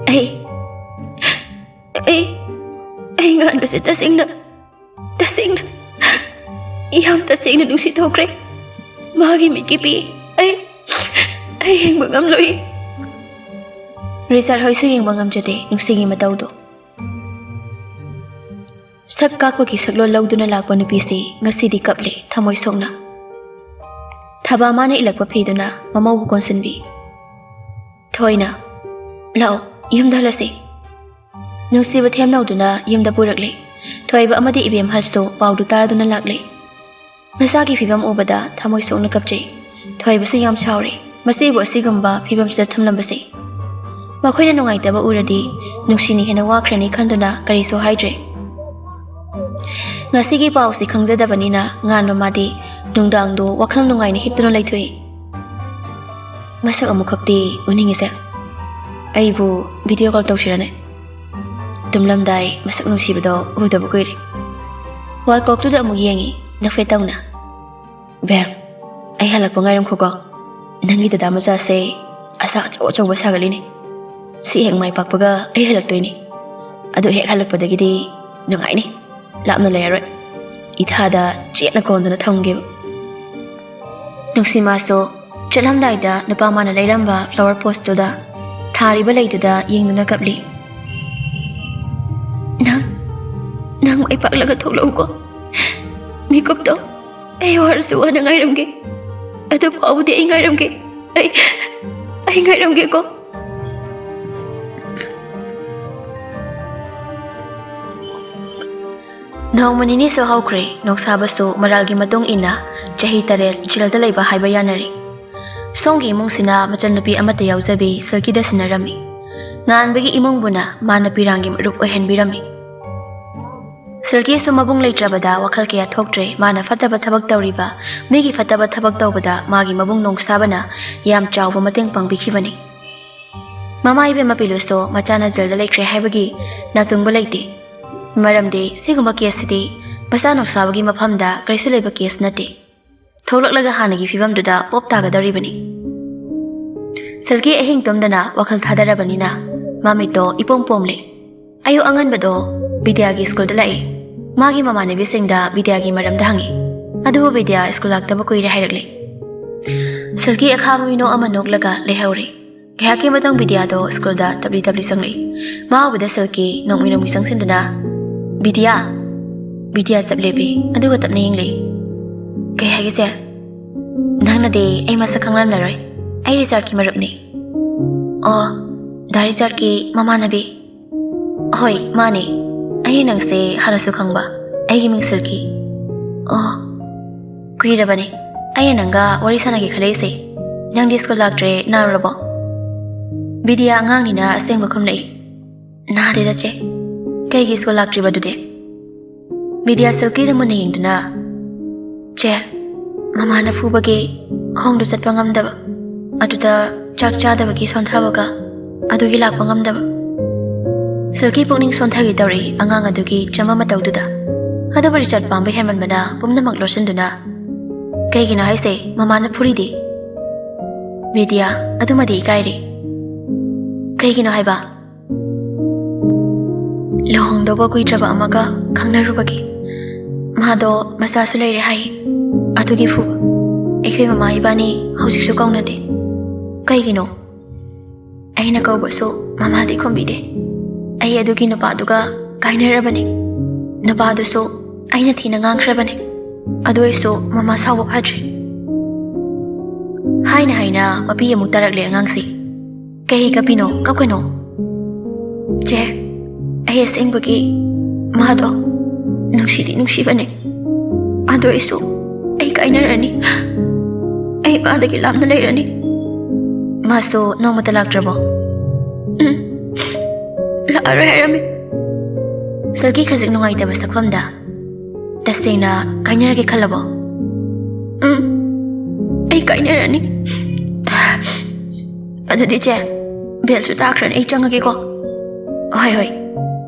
ꯑꯩ, ꯑꯩ, ꯑꯩ ꯉꯥꯟꯕꯁꯦ ꯇꯁꯦꯡꯅ, ꯇꯁꯦꯡꯅ, ꯌꯥꯝ ꯇꯁꯦꯡꯅ ꯅꯨꯡꯁꯤ ꯊꯣꯛꯈ꯭ꯔꯦ꯫ ꯃꯥꯒꯤ ꯃꯤꯠꯀꯤ ꯄꯤ ꯑꯩ, ꯑꯩ ꯌꯦꯡꯕ ꯉꯝꯂꯣꯏ꯫" ꯔꯤꯆꯥꯔꯗ ꯍꯣꯏꯁꯨ ꯌꯦꯡꯕ ꯉꯝꯖꯗꯦ ꯅꯨꯡꯁꯤꯒꯤ ꯃꯇꯧꯗꯣ꯫ ꯁꯛ ꯀꯥꯛꯄꯒꯤ ꯁꯛꯂꯣꯟ ꯂꯧꯗꯨꯅ ꯂꯥꯛꯄ ꯅꯨꯄꯤꯁꯤ ꯉꯁꯤꯗꯤ ꯀꯞꯂꯦ ꯊꯃꯣꯏ ꯁꯣꯛꯅ꯫ ꯊꯕꯥ ꯃꯥꯅ ꯏꯜꯂꯛꯄ ꯐꯤꯗꯨꯅ ꯃꯃꯧꯕꯨ ꯀꯣꯟꯁꯤꯟꯕꯤ꯫ ꯊꯣꯏꯅ, "ꯂꯥꯛꯑꯣ, ꯌꯨꯝꯗ ꯍꯜꯂꯁꯤ꯫" ꯅꯨꯡꯁꯤꯕ ꯊꯦꯝꯅꯧꯗꯨꯅ ꯌꯨꯝꯗ ꯄꯨꯔꯛꯂꯦ꯫ ꯊꯣꯏꯕ ꯑꯃꯗꯤ ꯏꯕꯦꯝꯍꯜꯁꯨ ꯄꯥꯎꯗꯨ ꯇꯥꯔꯗꯨꯅ ꯂꯥꯛꯂꯦ꯫ ꯃꯆꯥꯒꯤ ꯐꯤꯕꯝ ꯎꯕꯗ ꯊꯃꯣꯏ ꯁꯣꯛꯅ ꯀꯞꯆꯩ꯫ ꯊꯣꯏꯕꯁꯨ ꯌꯥꯝ ꯁꯥꯎꯔꯦ꯫ ꯃꯆꯦꯕꯨ ꯑꯁꯤꯒꯨꯝꯕ ꯐꯤꯕꯝꯁꯤꯗ ꯊꯝꯂꯝꯕꯁꯦ꯫ ꯃꯈꯣꯏꯅ ꯅꯨꯡꯉꯥꯏꯇꯕ ꯎꯔꯗꯤ ꯅꯨꯡꯁꯤꯅ ꯍꯦꯟꯅ ꯋꯥꯈ꯭ꯔꯅꯤ ꯈꯟꯗꯨꯅ ꯀꯔꯤꯁꯨ ꯍꯥꯏꯗ꯭ꯔꯦ꯫ ꯉꯁꯤꯒꯤ ꯄꯥꯎꯁꯤ ꯈꯪꯖꯗꯕꯅꯤꯅ ꯉꯥꯟꯕ ꯃꯥꯗꯤ ꯅꯨꯡꯗꯥꯡꯗꯣ ꯋꯥꯈꯜ ꯅꯨꯡꯉꯥꯏꯅ ꯍꯤꯞꯇꯨꯅ ꯂꯩꯊꯣꯛꯏ꯫ ꯃꯁꯛ ꯑꯃꯨꯛꯈꯛꯇꯤ ꯎꯅꯤꯡꯉꯤꯁꯦ꯫ ꯑꯩꯕꯨ ꯚꯤꯗꯤꯑꯣ ꯀꯣꯜ ꯇꯧꯁꯤꯔꯅꯦ? ꯇꯨꯝꯂꯝꯗꯥꯏ ꯃꯁꯛ ꯅꯨꯡꯁꯤꯕꯗꯣ ꯎꯗꯕ ꯀꯨꯏꯔꯦ꯫ ꯋꯥꯜꯀꯣꯛꯇꯨꯗ ꯑꯃꯨꯛ ꯌꯦꯡꯉꯤ, ꯅꯣꯛꯐꯦꯠ ꯇꯧꯅ꯫ "ꯕꯦꯝ, ꯑꯩ ꯍꯜꯂꯛꯄ ꯉꯥꯏꯔꯝꯈꯣꯀꯣ꯫ ꯅꯪꯒꯤ ꯗꯗꯥ ꯃꯆꯥꯁꯦ ꯑꯁꯥ ꯑꯆꯧ ꯑꯆꯧꯕ ꯁꯥꯒꯠꯂꯤꯅꯦ꯫ ꯁꯤ ꯍꯦꯛ ꯃꯥꯏ ꯄꯥꯛꯄꯒ ꯑꯩ ꯍꯜꯂꯛꯇꯣꯏꯅꯦ꯫ ꯑꯗꯨ ꯍꯦꯛ ꯍꯜꯂꯛꯄꯗꯒꯤꯗꯤ ꯅꯨꯡꯉꯥꯏꯅꯤ꯫ ꯂꯥꯞꯅ ꯂꯩꯔꯔꯣꯏ꯫ ꯏꯊꯥꯗ ꯆꯦꯠꯅ ꯀꯣꯟꯗꯨꯅ ꯊꯝꯒꯦꯕ꯫" ꯅꯨꯡꯁꯤꯃꯥꯁꯨ ꯆꯠꯂꯝꯗꯥꯏꯗ ꯅꯨꯄꯥ ꯃꯥꯅ ꯂꯩꯔꯝꯕ ꯐ꯭ꯂꯥꯋꯔ ꯄꯣꯁꯇꯨꯗ ꯊꯥꯔꯤꯕ ꯂꯩꯗꯨꯗ ꯌꯦꯡꯗꯨꯅ ꯀꯞꯂꯤ꯫ "ꯅꯪ, ꯅꯪ ꯃꯥꯏ ꯄꯥꯛꯂꯒ ꯊꯣꯛꯂꯛꯎꯀꯣ꯫ ꯃꯤꯀꯨꯞꯇꯣ ꯑꯩ ꯋꯥꯔꯁꯨ ꯋꯥꯅ ꯉꯥꯏꯔꯝꯒꯦ꯫ ꯑꯗꯨ ꯐꯥꯎꯕꯗꯤ ꯑꯩ ꯉꯥꯏꯔꯝꯒꯦ꯫ ꯑꯩ, ꯑꯩ ꯉꯥꯏꯔꯝꯒꯦꯀꯣ꯫" ꯅꯣꯡꯃ ꯅꯤꯅꯤꯁꯨ ꯍꯧꯈ꯭ꯔꯦ꯫ ꯅꯣꯡꯁꯥꯕꯁꯨ ꯃꯔꯥꯜꯒꯤ ꯃꯇꯨꯡ ꯏꯟꯅ ꯆꯍꯤ ꯇꯔꯦꯠ ꯖꯦꯜꯗ ꯂꯩꯕ ꯍꯥꯏꯕ ꯌꯥꯅꯔꯤ꯫ ꯁꯣꯝꯒꯤ ꯏꯃꯨꯡꯁꯤꯅ ꯃꯆꯟꯅꯨꯄꯤ ꯑꯃꯠꯇ ꯌꯥꯎꯖꯕꯤ ꯁꯤꯜꯀꯤꯗ ꯁꯤꯟꯅꯔꯝꯃꯤ꯫ ꯉꯥꯟꯕꯒꯤ ꯏꯃꯨꯡꯕꯨꯅ ꯃꯥꯅ ꯄꯤꯔꯥꯡꯒꯤ ꯃꯔꯨꯞ ꯑꯣꯏꯍꯟꯕꯤꯔꯝꯃꯤ꯫ ꯁꯤꯜꯀꯤꯁꯨ ꯃꯕꯨꯡ ꯂꯩꯇ꯭ꯔꯕꯗ ꯋꯥꯈꯜ ꯀꯌꯥ ꯊꯣꯛꯇ꯭ꯔꯦ꯫ ꯃꯥꯅ ꯐꯠꯇꯕ ꯊꯕꯛ ꯇꯧꯔꯤꯕ, ꯃꯤꯒꯤ ꯐꯠꯇꯕ ꯊꯕꯛ ꯇꯧꯕꯗ ꯃꯥꯒꯤ ꯃꯕꯨꯡ ꯅꯣꯡꯁꯥꯕꯅ ꯌꯥꯝ ꯆꯥꯎꯕ ꯃꯇꯦꯡ ꯄꯥꯡꯕꯤꯈꯤꯕꯅꯤ꯫ ꯃꯃꯥ ꯏꯕꯦꯝꯃ ꯄꯤꯂꯨꯁꯇꯣ ꯃꯆꯥꯅ ꯖꯦꯜꯗ ꯂꯩꯈ꯭ꯔꯦ ꯍꯥꯏꯕꯒꯤ ꯅꯥꯆꯨꯡꯕ ꯂꯩꯇꯦ꯫ ꯃꯔꯝꯗꯤ ꯁꯤꯒꯨꯝꯕ ꯀꯦꯁꯁꯤꯗꯤ ꯃꯆꯥ ꯅꯣꯡꯁꯥꯕꯒꯤ ꯃꯐꯝꯗ ꯀꯔꯤꯁꯨ ꯂꯩꯕ ꯀꯦꯁ ꯅꯠꯇꯦ꯫ ꯊꯣꯛꯂꯛꯂꯒ ꯍꯥꯟꯅꯒꯤ ꯐꯤꯕꯝꯗꯨꯗ ꯄꯣꯞ ꯇꯥꯒꯗꯧꯔꯤꯕꯅꯤ꯫ ꯁꯤꯜꯀꯤ ꯑꯍꯤꯡ ꯇꯨꯝꯗꯅ ꯋꯥꯈꯜ ꯊꯥꯗꯔꯕꯅꯤꯅ ꯃꯃꯤꯠꯇꯣ ꯏꯄꯣꯝ ꯄꯣꯝꯂꯦ꯫ ꯑꯌꯨꯛ ꯑꯉꯟꯕꯗꯣ ꯕꯤꯗ꯭ꯌꯥꯒꯤ ꯁ꯭ꯀꯨꯜꯗ ꯂꯥꯛꯏ꯫ ꯃꯥꯒꯤ ꯃꯃꯥꯟꯅꯕꯤꯁꯤꯡꯗ ꯕꯤꯗ꯭ꯌꯥꯒꯤ ꯃꯔꯝꯗ ꯍꯪꯉꯤ꯫ ꯑꯗꯨꯕꯨ ꯕꯤꯗ꯭ꯌꯥ ꯁ꯭ꯀꯨꯜ ꯂꯥꯛꯇꯕ ꯀꯨꯏꯔꯦ ꯍꯥꯏꯔꯛꯂꯤ꯫ ꯁꯤꯜꯀꯤ ꯑꯈꯥꯕ ꯃꯤꯅꯣꯛ ꯑꯃ ꯅꯣꯛꯂꯒ ꯂꯩꯍꯧꯔꯤ꯫ ꯉꯥꯏꯍꯥꯛꯀꯤ ꯃꯇꯨꯡ ꯕꯤꯗ꯭ꯌꯥꯗꯣ ꯁ꯭ꯀꯨꯜꯗ ꯇꯞꯂꯤ ꯇꯞꯂꯤ ꯆꯪꯂꯛꯏ꯫ ꯃꯥ ꯎꯕꯗ ꯁꯤꯜꯀꯤ ꯅꯣꯡꯃꯤ ꯅꯣꯡꯃꯤ ꯆꯪꯁꯤꯟꯗꯨꯅ, "ꯕꯤꯗ꯭ꯌꯥ!" ꯕꯤꯗ꯭ꯌꯥ ꯆꯞ ꯂꯦꯞꯄꯤ, ꯑꯗꯨꯒ ꯇꯞꯅ ꯌꯦꯡꯂꯛꯏ꯫ "ꯀꯩ ꯍꯥꯏꯒꯦ, ꯆꯦ?" "ꯅꯪꯅꯗꯤ ꯑꯩ ꯃꯁꯛ ꯈꯪꯂꯝꯂꯔꯣꯏ꯫ ꯑꯩ ꯔꯤꯆꯥꯔꯗꯀꯤ ꯃꯔꯨꯞꯅꯤ꯫" "ꯑꯣ, ꯗꯥ ꯔꯤꯆꯥꯔꯗꯀꯤ ꯃꯃꯥꯟꯅꯕꯤ?" "ꯍꯣꯏ, ꯃꯥꯅꯦ꯫ ꯑꯩ ꯅꯪꯁꯦ ꯍꯥꯟꯅꯁꯨ ꯈꯪꯕ꯫ ꯑꯩꯒꯤ ꯃꯤꯡ ꯁꯤꯜꯀꯤ꯫" "ꯑꯣ, ꯀꯨꯏꯔꯕꯅꯦ ꯑꯩꯅ ꯅꯪꯒ ꯋꯥꯔꯤ ꯁꯥꯟꯅꯒꯦ ꯈꯜꯂꯛꯏꯁꯦ꯫ ꯅꯪꯗꯤ ꯁ꯭ꯀꯨꯜ ꯂꯥꯛꯇ꯭ꯔꯦ, ꯅꯥꯔꯨꯔꯕꯣ?" ꯕꯤꯗ꯭ꯌꯥ ꯑꯉꯥꯡꯅꯤꯅ ꯑꯁꯦꯡꯕ ꯈꯨꯝꯂꯛꯏ꯫ "ꯅꯥꯗꯦꯗ, ꯆꯦ꯫ ꯀꯩꯒꯤ ꯁ꯭ꯀꯨꯜ ꯂꯥꯛꯇ꯭ꯔꯤꯕ ꯑꯗꯨꯗꯤ?" ꯕꯤꯗ꯭ꯌꯥ ꯁꯤꯜꯀꯤꯗ ꯃꯨꯟꯅ ꯌꯦꯡꯗꯨꯅ, "ꯆꯦ, ꯃꯃꯥꯅ ꯐꯨꯕꯒꯤ ꯈꯣꯡꯗꯨ ꯆꯠꯄ ꯉꯝꯗꯕ, ꯑꯗꯨꯗ ꯆꯥꯛ ꯆꯥꯗꯕꯒꯤ ꯁꯣꯟꯊꯕꯒ, ꯑꯗꯨꯒꯤ ꯂꯥꯛꯄ ꯉꯝꯗꯕ꯫" ꯁꯤꯜꯀꯤ ꯄꯨꯛꯅꯤꯡ ꯁꯣꯟꯊꯒꯦ ꯇꯧꯔꯛꯏ ꯑꯉꯥꯡ ꯑꯗꯨꯒꯤ ꯆꯃꯝ ꯃꯇꯧꯗꯨꯗ꯫ ꯑꯗꯨꯕꯨ ꯔꯤꯆꯥꯔꯗ ꯄꯥꯝꯕ ꯍꯦꯟꯃꯟꯕꯅ ꯄꯨꯝꯅꯃꯛ ꯂꯣꯠꯁꯤꯟꯗꯨꯅ, "ꯀꯩꯒꯤꯅꯣ ꯍꯥꯏꯁꯦ? ꯃꯃꯥꯅ ꯐꯨꯔꯤꯗꯤ?" "ꯕꯤꯗ꯭ꯌꯥ, ꯑꯗꯨꯃꯗꯤ ꯏꯀꯥꯏꯔꯤ꯫" "ꯀꯩꯒꯤꯅꯣ ꯍꯥꯏꯕ?" "ꯂꯨꯍꯣꯡꯗꯧꯕ ꯀꯨꯏꯗ꯭ꯔꯕ ꯑꯃꯒ ꯈꯪꯅꯔꯨꯕꯒꯤ꯫ ꯃꯥꯗꯣ ꯃꯆꯥꯁꯨ ꯂꯩꯔꯦ ꯍꯥꯏ꯫ ꯑꯗꯨꯒꯤ ꯐꯨꯕ꯫ ꯑꯩꯈꯣꯏ ꯃꯃꯥ ꯏꯕꯥꯅꯤ ꯍꯧꯖꯤꯛꯁꯨ ꯀꯧꯅꯗꯦ꯫" "ꯀꯩꯒꯤꯅꯣ?" "ꯑꯩꯅ ꯀꯧꯕꯁꯨ ꯃꯃꯥꯗꯤ ꯈꯨꯝꯕꯤꯗꯦ꯫ ꯑꯩ ꯑꯗꯨꯒꯤ ꯅꯨꯄꯥꯗꯨꯒ ꯀꯥꯏꯅꯔꯕꯅꯤ꯫ ꯅꯨꯄꯥꯗꯨꯁꯨ ꯑꯩꯅ ꯊꯤꯅ ꯉꯥꯡꯈ꯭ꯔꯕꯅꯤ꯫ ꯑꯗꯨ ꯑꯣꯏꯔꯁꯨ ꯃꯃꯥ ꯁꯥꯎꯕ ꯐꯗ꯭ꯔꯤ꯫" ꯍꯥꯏꯅ ꯍꯥꯏꯅ ꯃꯄꯤ ꯑꯃꯨꯛ ꯇꯥꯔꯛꯂꯦ ꯑꯉꯥꯡꯁꯤ꯫ "ꯀꯩ ꯀꯞꯄꯤꯅꯣ? ꯀꯞꯀꯅꯣ꯫" "ꯆꯦ, ꯑꯩ ꯑꯁꯦꯡꯕꯒꯤ ꯃꯥꯗꯣ ꯅꯨꯡꯁꯤꯗꯤ ꯅꯨꯡꯁꯤꯕꯅꯦ꯫ ꯑꯗꯨ ꯑꯣꯏꯔꯁꯨ ꯑꯩ ꯀꯥꯏꯅꯔꯅꯤ꯫ ꯑꯩ ꯃꯥꯗꯒꯤ ꯂꯥꯞꯅ ꯂꯩꯔꯅꯤ꯫" "ꯃꯥꯁꯨ ꯅꯣꯡꯃꯇ ꯂꯥꯛꯇ꯭ꯔꯕꯣ?" "ꯎꯝ, ꯂꯥꯛꯑꯔꯣꯏ ꯍꯥꯏꯔꯝꯃꯤ꯫" ꯁꯜꯀꯤ ꯈꯖꯤꯛ ꯅꯨꯡꯉꯥꯏꯇꯕ ꯁꯛꯐꯝꯗ, "ꯇꯁꯦꯡꯅ ꯀꯥꯏꯅꯔꯒꯦ ꯈꯜꯂꯕꯣ?" "ꯎꯝ, ꯑꯩ ꯀꯥꯏꯅꯔꯅꯤ꯫ ꯑꯗꯨꯗꯤ ꯆꯦ, ꯕꯦꯜꯁꯨ ꯇꯥꯈ꯭ꯔꯅꯤ, ꯑꯩ ꯆꯪꯉꯒꯦꯀꯣ꯫" "ꯍꯣꯏ, ꯍꯣꯏ꯫"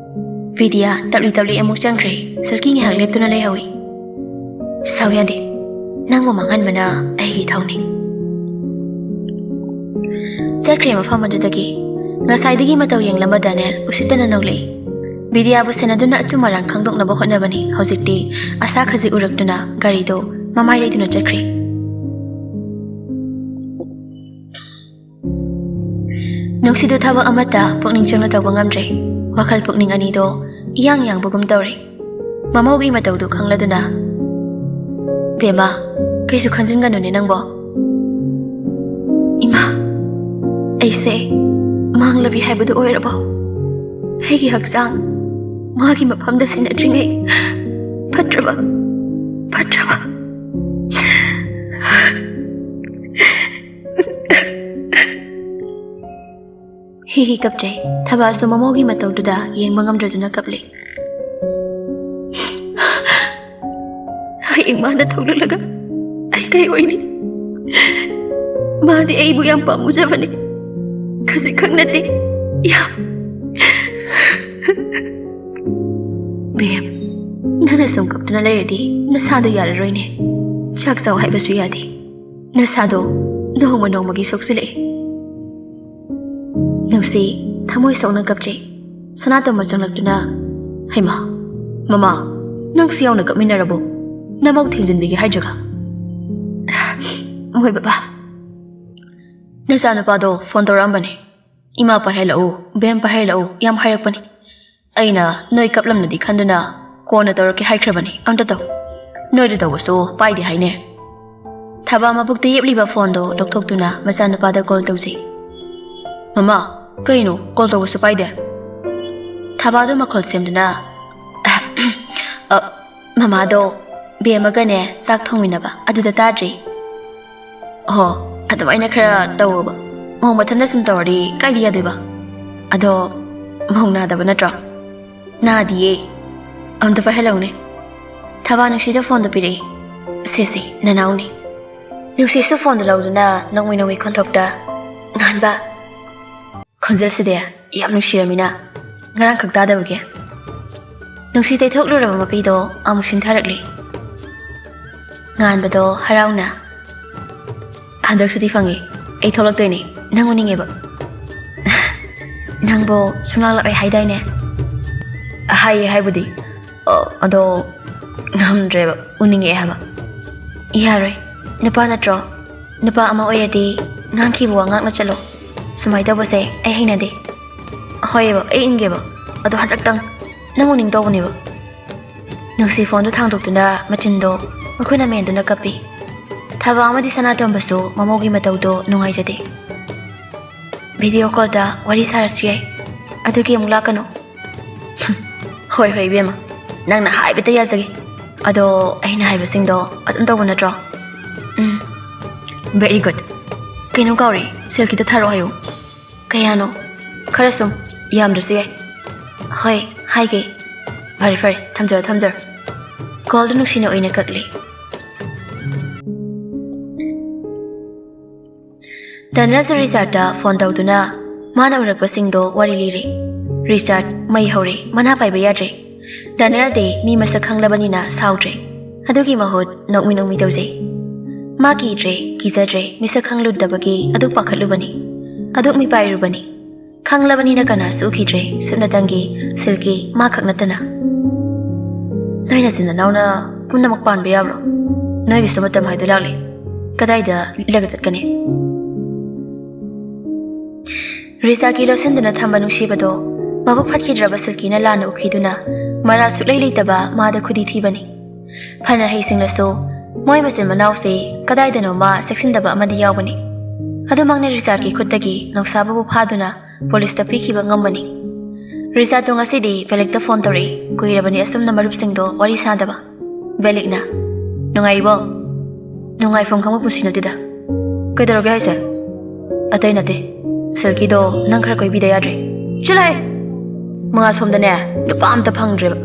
ꯕꯤꯗ꯭ꯌꯥ ꯇꯞꯂꯤ ꯇꯞꯂꯤ ꯑꯃꯨꯛ ꯆꯪꯈ꯭ꯔꯦ꯫ ꯁꯜꯀꯤ ꯉꯥꯏꯍꯥꯛ ꯂꯦꯞꯇꯨꯅ ꯂꯩꯍꯧꯏ꯫ "ꯁꯥꯎ ꯌꯥꯗꯦ, ꯅꯪꯕꯨ ꯃꯥꯡꯍꯟꯕꯅ ꯑꯩꯒꯤ ꯏꯊꯧꯅꯤ꯫" ꯆꯠꯈ꯭ꯔꯦ ꯃꯐꯝ ꯑꯗꯨꯗꯒꯤ꯫ ꯉꯁꯥꯏꯗꯒꯤ ꯃꯇꯧ ꯌꯦꯡꯂꯝꯕ ꯗꯥꯅꯦꯜ ꯎꯁꯤꯠꯇꯅ ꯅꯣꯛꯂꯛꯏ꯫ ꯕꯤꯗ꯭ꯌꯥꯕꯨ ꯁꯦꯟꯅꯗꯨꯅ ꯑꯆꯨꯝ ꯑꯔꯥꯟ ꯈꯪꯗꯣꯛꯅꯕ ꯍꯣꯠꯅꯕꯅꯤ ꯍꯧꯖꯤꯛꯇꯤ꯫ ꯑꯁꯥ ꯈꯖꯤꯛ ꯎꯔꯛꯇꯨꯅ ꯒꯥꯔꯤꯗꯨ ꯃꯃꯥꯏ ꯂꯩꯗꯨꯅ ꯆꯠꯈ꯭ꯔꯦ꯫ ꯅꯨꯡꯁꯤꯗꯨ ꯊꯕꯛ ꯑꯃꯠꯇ ꯄꯨꯛꯅꯤꯡ ꯆꯪꯅ ꯇꯧꯕ ꯉꯝꯗ꯭ꯔꯦ꯫ ꯋꯥꯈꯜ ꯄꯨꯛꯅꯤꯡ ꯑꯅꯤꯗꯣ ꯏꯌꯥꯡ ꯌꯥꯡꯕꯒꯨꯝ ꯇꯧꯔꯦ꯫ ꯃꯃꯧꯒꯤ ꯃꯇꯧꯗꯨ ꯈꯪꯂꯗꯨꯅ, "ꯕꯦꯝꯃ, ꯀꯩꯁꯨ ꯈꯟꯖꯤꯟꯒꯅꯨꯅꯦ ꯅꯪꯕꯣ꯫" "ꯏꯃꯥ, ꯑꯩꯁꯦ ꯃꯥꯡꯂꯕꯤ ꯍꯥꯏꯕꯗꯨ ꯑꯣꯏꯔꯕꯣ? ꯑꯩꯒꯤ ꯍꯛꯆꯥꯡ ꯃꯥꯒꯤ ꯃꯐꯝꯗ ꯁꯤꯟꯅꯗ꯭ꯔꯤꯉꯩ ꯐꯠꯇ꯭ꯔꯕ, ꯐꯠꯇ꯭ꯔꯕ꯫" ꯍꯤ ꯍꯤ ꯀꯞꯆꯩ꯫ ꯊꯕꯥꯁꯨ ꯃꯃꯧꯒꯤ ꯃꯇꯧꯗꯨꯗ ꯌꯦꯡꯕ ꯉꯝꯗ꯭ꯔꯗꯨꯅ ꯀꯞꯂꯤ꯫ "ꯍꯌꯦꯡ ꯃꯥꯅ ꯊꯣꯛꯂꯛꯂꯒ ꯑꯩ ꯀꯩ ꯑꯣꯏꯅꯤ? ꯃꯥꯗꯤ ꯑꯩꯕꯨ ꯌꯥꯝ ꯄꯥꯝꯃꯨꯖꯕꯅꯤ꯫ ꯈꯖꯤꯛꯈꯛ ꯅꯠꯇꯦ, ꯌꯥꯝ꯫" "ꯕꯦꯝ, ꯅꯪꯅ ꯁꯨꯝ ꯀꯞꯇꯨꯅ ꯂꯩꯔꯗꯤ ꯅꯁꯥꯗꯣ ꯌꯥꯔꯔꯣꯏꯅꯦ꯫ ꯆꯥꯛ ꯆꯥꯎ ꯍꯥꯏꯕꯁꯨ ꯌꯥꯗꯦ꯫ ꯅꯁꯥꯗꯣ ꯅꯣꯡꯃ ꯅꯣꯡꯃꯒꯤ ꯁꯣꯛꯆꯤꯜꯂꯛꯏ꯫" ꯅꯨꯡꯁꯤ ꯊꯃꯣꯏ ꯁꯣꯛꯅ ꯀꯞꯆꯩ꯫ ꯁꯅꯥꯇꯣꯝꯕ ꯆꯪꯂꯛꯇꯨꯅ, "ꯍꯩꯃꯥ, ꯃꯃꯥ, ꯅꯪꯁꯨ ꯌꯥꯎꯅ ꯀꯞꯃꯤꯟꯅꯔꯕꯣ? ꯅꯃꯧ ꯊꯦꯝꯖꯤꯟꯕꯤꯒꯦ ꯍꯥꯏꯗ꯭ꯔꯒ?" "ꯃꯣꯏ ꯕꯕꯥ, ꯅꯆꯥꯅꯨꯄꯥꯗꯣ ꯐꯣꯟ ꯇꯧꯔꯛꯑꯝꯕꯅꯦ꯫ ꯏꯃꯥ ꯄꯥꯏꯍꯜꯂꯛꯎ, ꯕꯦꯝ ꯄꯥꯏꯍꯜꯂꯛꯎ ꯌꯥꯝ ꯍꯥꯏꯔꯛꯄꯅꯤ꯫ ꯑꯩꯅ ꯅꯣꯏ ꯀꯞꯂꯝꯂꯗꯤ ꯈꯟꯗꯨꯅ ꯀꯣꯟꯅ ꯇꯧꯔꯛꯀꯦ ꯍꯥꯏꯈ꯭ꯔꯕꯅꯤ꯫ ꯑꯝꯇ ꯇꯧ꯫" ꯅꯣꯏꯗ ꯇꯧꯕꯁꯨ ꯄꯥꯏꯗꯦ ꯍꯥꯏꯅꯦ꯫ ꯊꯕꯥ ꯃꯕꯨꯛꯇ ꯌꯦꯞꯂꯤꯕ ꯐꯣꯟꯗꯣ ꯂꯧꯊꯣꯛꯇꯨꯅ ꯃꯆꯥꯅꯨꯄꯥꯗ ꯀꯣꯜ ꯇꯧꯖꯩ꯫ "ꯃꯃꯥ, ꯀꯩꯅꯣ ꯀꯣꯜ ꯇꯧꯕꯁꯨ ꯄꯥꯏꯗꯦ?" ꯊꯕꯥꯗꯣ ꯃꯈꯣꯜ ꯁꯦꯝꯗꯨꯅ, "ꯑ, ꯃꯃꯥꯗꯣ ꯕꯦꯝꯃꯒꯅꯦ ꯆꯥꯛ ꯊꯣꯡꯃꯤꯟꯅꯕ ꯑꯗꯨꯗ ꯇꯥꯗ꯭ꯔꯤ꯫" "ꯑꯣ, ꯑꯗꯨꯃꯥꯏꯅ ꯈꯔ ꯇꯧꯋꯣꯕ꯫ ꯃꯧ ꯃꯊꯟꯇ ꯁꯨꯝ ꯇꯧꯔꯗꯤ ꯀꯥꯏꯗ ꯌꯥꯗꯣꯏꯕ? ꯑꯗꯣ ꯃꯧ ꯅꯥꯗꯕ ꯅꯠꯇ꯭ꯔꯣ?" ꯅꯥꯗꯤꯌꯦ꯫ ꯑꯝꯇ ꯄꯥꯏꯍꯜꯂꯧꯅꯦ꯫ ꯊꯕꯥ ꯅꯨꯡꯁꯤꯗ ꯐꯣꯟꯗꯣ ꯄꯤꯔꯛꯏ꯫ ꯁꯦ ꯁꯦ, ꯅꯅꯥꯎꯅꯤ꯫ ꯅꯨꯡꯁꯤꯁꯨ ꯐꯣꯟꯗꯣ ꯂꯧꯗꯨꯅ ꯅꯣꯡꯃꯩ ꯅꯣꯡꯃꯩ ꯈꯣꯟꯊꯣꯛꯇ, "ꯉꯥꯟꯕ!" ꯈꯣꯟꯖꯦꯜꯁꯤꯗꯤ ꯌꯥꯝ ꯅꯨꯡꯁꯤꯔꯝꯃꯤꯅ, ꯉꯔꯥꯡ ꯈꯛ ꯇꯥꯗꯕꯒꯤ꯫ ꯅꯨꯡꯁꯤ ꯇꯩꯊꯣꯛꯂꯨꯔꯕ ꯃꯄꯤꯗꯣ ꯑꯃꯨꯛ ꯁꯤꯡꯊꯔꯛꯂꯤ꯫ ꯉꯥꯟꯕꯗꯣ ꯍꯔꯥꯎꯅ, "ꯍꯟꯗꯛ ꯁꯨꯇꯤ ꯐꯪꯉꯤ, ꯑꯩ ꯊꯣꯛꯂꯛꯇꯣꯏꯅꯤ, ꯅꯪ ꯎꯅꯤꯡꯉꯦꯕ꯫" "ꯅꯪꯕꯨ ꯁꯨꯡꯂꯥꯛ ꯂꯥꯛꯑꯣꯏ ꯍꯥꯏꯗꯥꯏꯅꯦ?" "ꯍꯥꯏꯌꯦ ꯍꯥꯏꯕꯨꯗꯤ, ꯑ, ꯑꯗꯣ ꯉꯝꯗ꯭ꯔꯦꯕ, ꯎꯅꯤꯡꯉꯛꯑꯦ ꯍꯥꯏꯕ꯫" "ꯌꯥꯔꯣꯏ, ꯅꯨꯄꯥ ꯅꯠꯇ꯭ꯔꯣ? ꯅꯨꯄꯥ ꯑꯃ ꯑꯣꯏꯔꯗꯤ ꯉꯥꯡꯈꯤꯕ ꯋꯥ ꯉꯥꯛꯅ ꯆꯠꯂꯣ꯫ ꯁꯨꯃꯥꯏꯅ ꯇꯧꯕꯁꯦ ꯑꯩ ꯍꯩꯅꯗꯦ꯫" "ꯍꯣꯏꯑꯕ, ꯑꯩ ꯏꯟꯒꯦꯕ, ꯑꯗꯣ ꯍꯟꯗꯛꯇꯪ ꯅꯪ ꯎꯅꯤꯡ ꯇꯧꯕꯅꯦꯕ꯫" ꯅꯨꯡꯁꯤ ꯐꯣꯟꯗꯨ ꯊꯥꯡꯗꯣꯛꯇꯨꯅ ꯃꯆꯤꯟꯗꯣ ꯃꯈꯨꯠꯅ ꯃꯦꯟꯗꯨꯅ ꯀꯞꯄꯤ꯫ ꯊꯕꯥ ꯑꯃꯗꯤ ꯁꯅꯥꯇꯣꯝꯕꯁꯨ ꯃꯃꯧꯒꯤ ꯃꯇꯧꯗꯣ ꯅꯨꯡꯉꯥꯏꯖꯗꯦ꯫ "ꯚꯤꯗꯤꯑꯣ ꯀꯣꯜꯗ ꯋꯥꯔꯤ ꯁꯥꯔꯁꯨ ꯌꯥꯏ, ꯑꯗꯨꯒꯤ ꯑꯃꯨꯛ ꯂꯥꯛꯀꯅꯨ꯫" "ꯍꯣꯏ ꯍꯣꯏ ꯏꯕꯦꯝꯃ, ꯅꯪꯅ ꯍꯥꯏꯕꯇ ꯌꯥꯖꯒꯦ꯫ ꯑꯗꯣ ꯑꯩꯅ ꯍꯥꯏꯕꯁꯤꯡꯗꯣ ꯑꯗꯨꯝ ꯇꯧꯕ ꯅꯠꯇ꯭ꯔꯣ?" "ꯎꯝ, very good꯫ ꯀꯩꯅꯣꯝ ꯀꯥꯎꯔꯦ, ꯁꯦꯜꯀꯤꯗ ꯊꯥꯔꯛꯑꯣ ꯍꯥꯏꯌꯨ꯫" "ꯀꯌꯥꯅꯣ?" "ꯈꯔ ꯁꯨꯝ, ꯌꯥꯝꯗ꯭ꯔꯁꯨ ꯌꯥꯏ꯫" "ꯍꯣꯏ, ꯍꯥꯏꯒꯦ꯫" "ꯐꯔꯦ ꯐꯔꯦ, ꯊꯝꯖꯔꯣ ꯊꯝꯖꯔꯣ꯫" ꯀꯣꯜꯗꯨ ꯅꯨꯡꯁꯤꯅ ꯑꯣꯏꯅ ꯀꯛꯂꯤ꯫ ꯗꯥꯅꯤꯌꯦꯜꯁꯨ ꯔꯤꯆꯥꯔꯗꯇ ꯐꯣꯟ ꯇꯧꯗꯨꯅ ꯃꯥꯅ ꯎꯔꯛꯄꯁꯤꯡꯗꯣ ꯋꯥꯔꯤ ꯂꯤꯔꯤ꯫ ꯔꯤꯆꯥꯔꯗ ꯃꯩ ꯍꯧꯔꯦ, ꯃꯅꯥ ꯄꯥꯏꯕ ꯌꯥꯗ꯭ꯔꯦ꯫ ꯗꯥꯅꯤꯌꯦꯜꯗꯤ ꯃꯤ ꯃꯁꯛ ꯈꯪꯂꯕꯅꯤꯅ ꯁꯥꯎꯗ꯭ꯔꯦ꯫ ꯑꯗꯨꯒꯤ ꯃꯍꯨꯠ ꯅꯣꯛꯃꯤ ꯅꯣꯛꯃꯤ ꯇꯧꯖꯩ꯫ ꯃꯥ ꯀꯤꯗ꯭ꯔꯦ, ꯀꯤꯖꯗ꯭ꯔꯦ, ꯃꯤꯁꯛ ꯈꯪꯂꯨꯗꯕꯒꯤ ꯑꯗꯨꯛ ꯄꯥꯈꯠꯂꯨꯕꯅꯤ, ꯑꯗꯨꯛ ꯃꯤꯄꯥꯏꯔꯨꯕꯅꯤ꯫ ꯈꯪꯂꯕꯅꯤꯅ ꯀꯅꯥꯁꯨ ꯎꯈꯤꯗ꯭ꯔꯦ, ꯁꯨꯞꯅꯇꯪꯒꯤ ꯁꯤꯜꯀꯤ ꯃꯥ ꯈꯛ ꯅꯠꯇꯅ꯫ "ꯅꯣꯏ ꯅꯆꯤꯟ ꯅꯅꯥꯎꯅ ꯄꯨꯝꯅꯃꯛ ꯄꯥꯟꯕ ꯌꯥꯕ꯭ꯔꯣ? ꯅꯣꯏꯒꯤꯁꯨ ꯃꯇꯝ ꯍꯥꯏꯗꯣ ꯂꯥꯛꯂꯦ꯫ ꯀꯗꯥꯏꯗ ꯂꯤꯠꯂꯒ ꯆꯠꯀꯅꯤ?" ꯔꯤꯆꯥꯔꯗꯀꯤ ꯂꯣꯠꯁꯤꯟꯗꯨꯅ ꯊꯝꯕ ꯅꯨꯡꯁꯤꯕꯗꯣ ꯃꯕꯨꯛ ꯐꯠꯈꯤꯗ꯭ꯔꯕ ꯁꯤꯜꯀꯤꯅ ꯂꯥꯟꯅ ꯎꯈꯤꯗꯨꯅ ꯃꯔꯥꯜ ꯁꯨꯛꯂꯩ ꯂꯩꯇꯕ ꯃꯥꯗ ꯈꯨꯗꯤ ꯊꯤꯕꯅꯤ꯫ ꯐꯅ ꯍꯩꯁꯤꯡꯂꯁꯨ ꯃꯣꯏ ꯃꯆꯤꯟ ꯃꯅꯥꯎꯁꯦ ꯀꯗꯥꯏꯗꯅꯣꯃ ꯆꯦꯛꯁꯤꯟꯗꯕ ꯑꯃꯗꯤ ꯌꯥꯎꯕꯅꯤ꯫ ꯑꯗꯨꯃꯛꯅ ꯔꯤꯆꯥꯔꯗꯀꯤ ꯈꯨꯠꯇꯒꯤ ꯅꯣꯛꯁꯥꯕꯕꯨ ꯐꯥꯗꯨꯅ ꯄꯨꯂꯤꯁꯇ ꯄꯤꯈꯤꯕ ꯉꯝꯕꯅꯤ꯫ ꯔꯤꯆꯥꯔꯗꯇꯣ ꯉꯁꯤꯗꯤ ꯕꯦꯂꯤꯛꯇ ꯐꯣꯟ ꯇꯧꯔꯛꯏ, ꯀꯨꯏꯔꯕꯅꯤ ꯑꯁꯨꯝꯅ ꯃꯔꯨꯞꯁꯤꯡꯗꯣ ꯋꯥꯔꯤ ꯁꯥꯗꯕ꯫ ꯕꯦꯂꯤꯛꯅ, "ꯅꯨꯡꯉꯥꯏꯔꯤꯕꯣ?" "ꯅꯨꯡꯉꯥꯏꯐꯝ ꯈꯪꯕ ꯄꯨꯟꯁꯤ ꯅꯠꯇꯦꯗ꯫" "ꯀꯩꯗꯧꯔꯒꯦ ꯍꯥꯏꯁꯦ?" "ꯑꯇꯩ ꯅꯠꯇꯦ, ꯁꯤꯜꯀꯤꯗꯣ ꯅꯪ ꯈꯔ ꯀꯣꯏꯕꯤꯗ ꯌꯥꯗ꯭ꯔꯦ?" "ꯆꯠꯂꯣꯍꯦ!" ꯃꯉꯥ ꯁꯣꯝꯗꯅꯦ ꯅꯨꯄꯥ ꯑꯝꯇ ꯐꯪꯗ꯭ꯔꯦꯕ꯫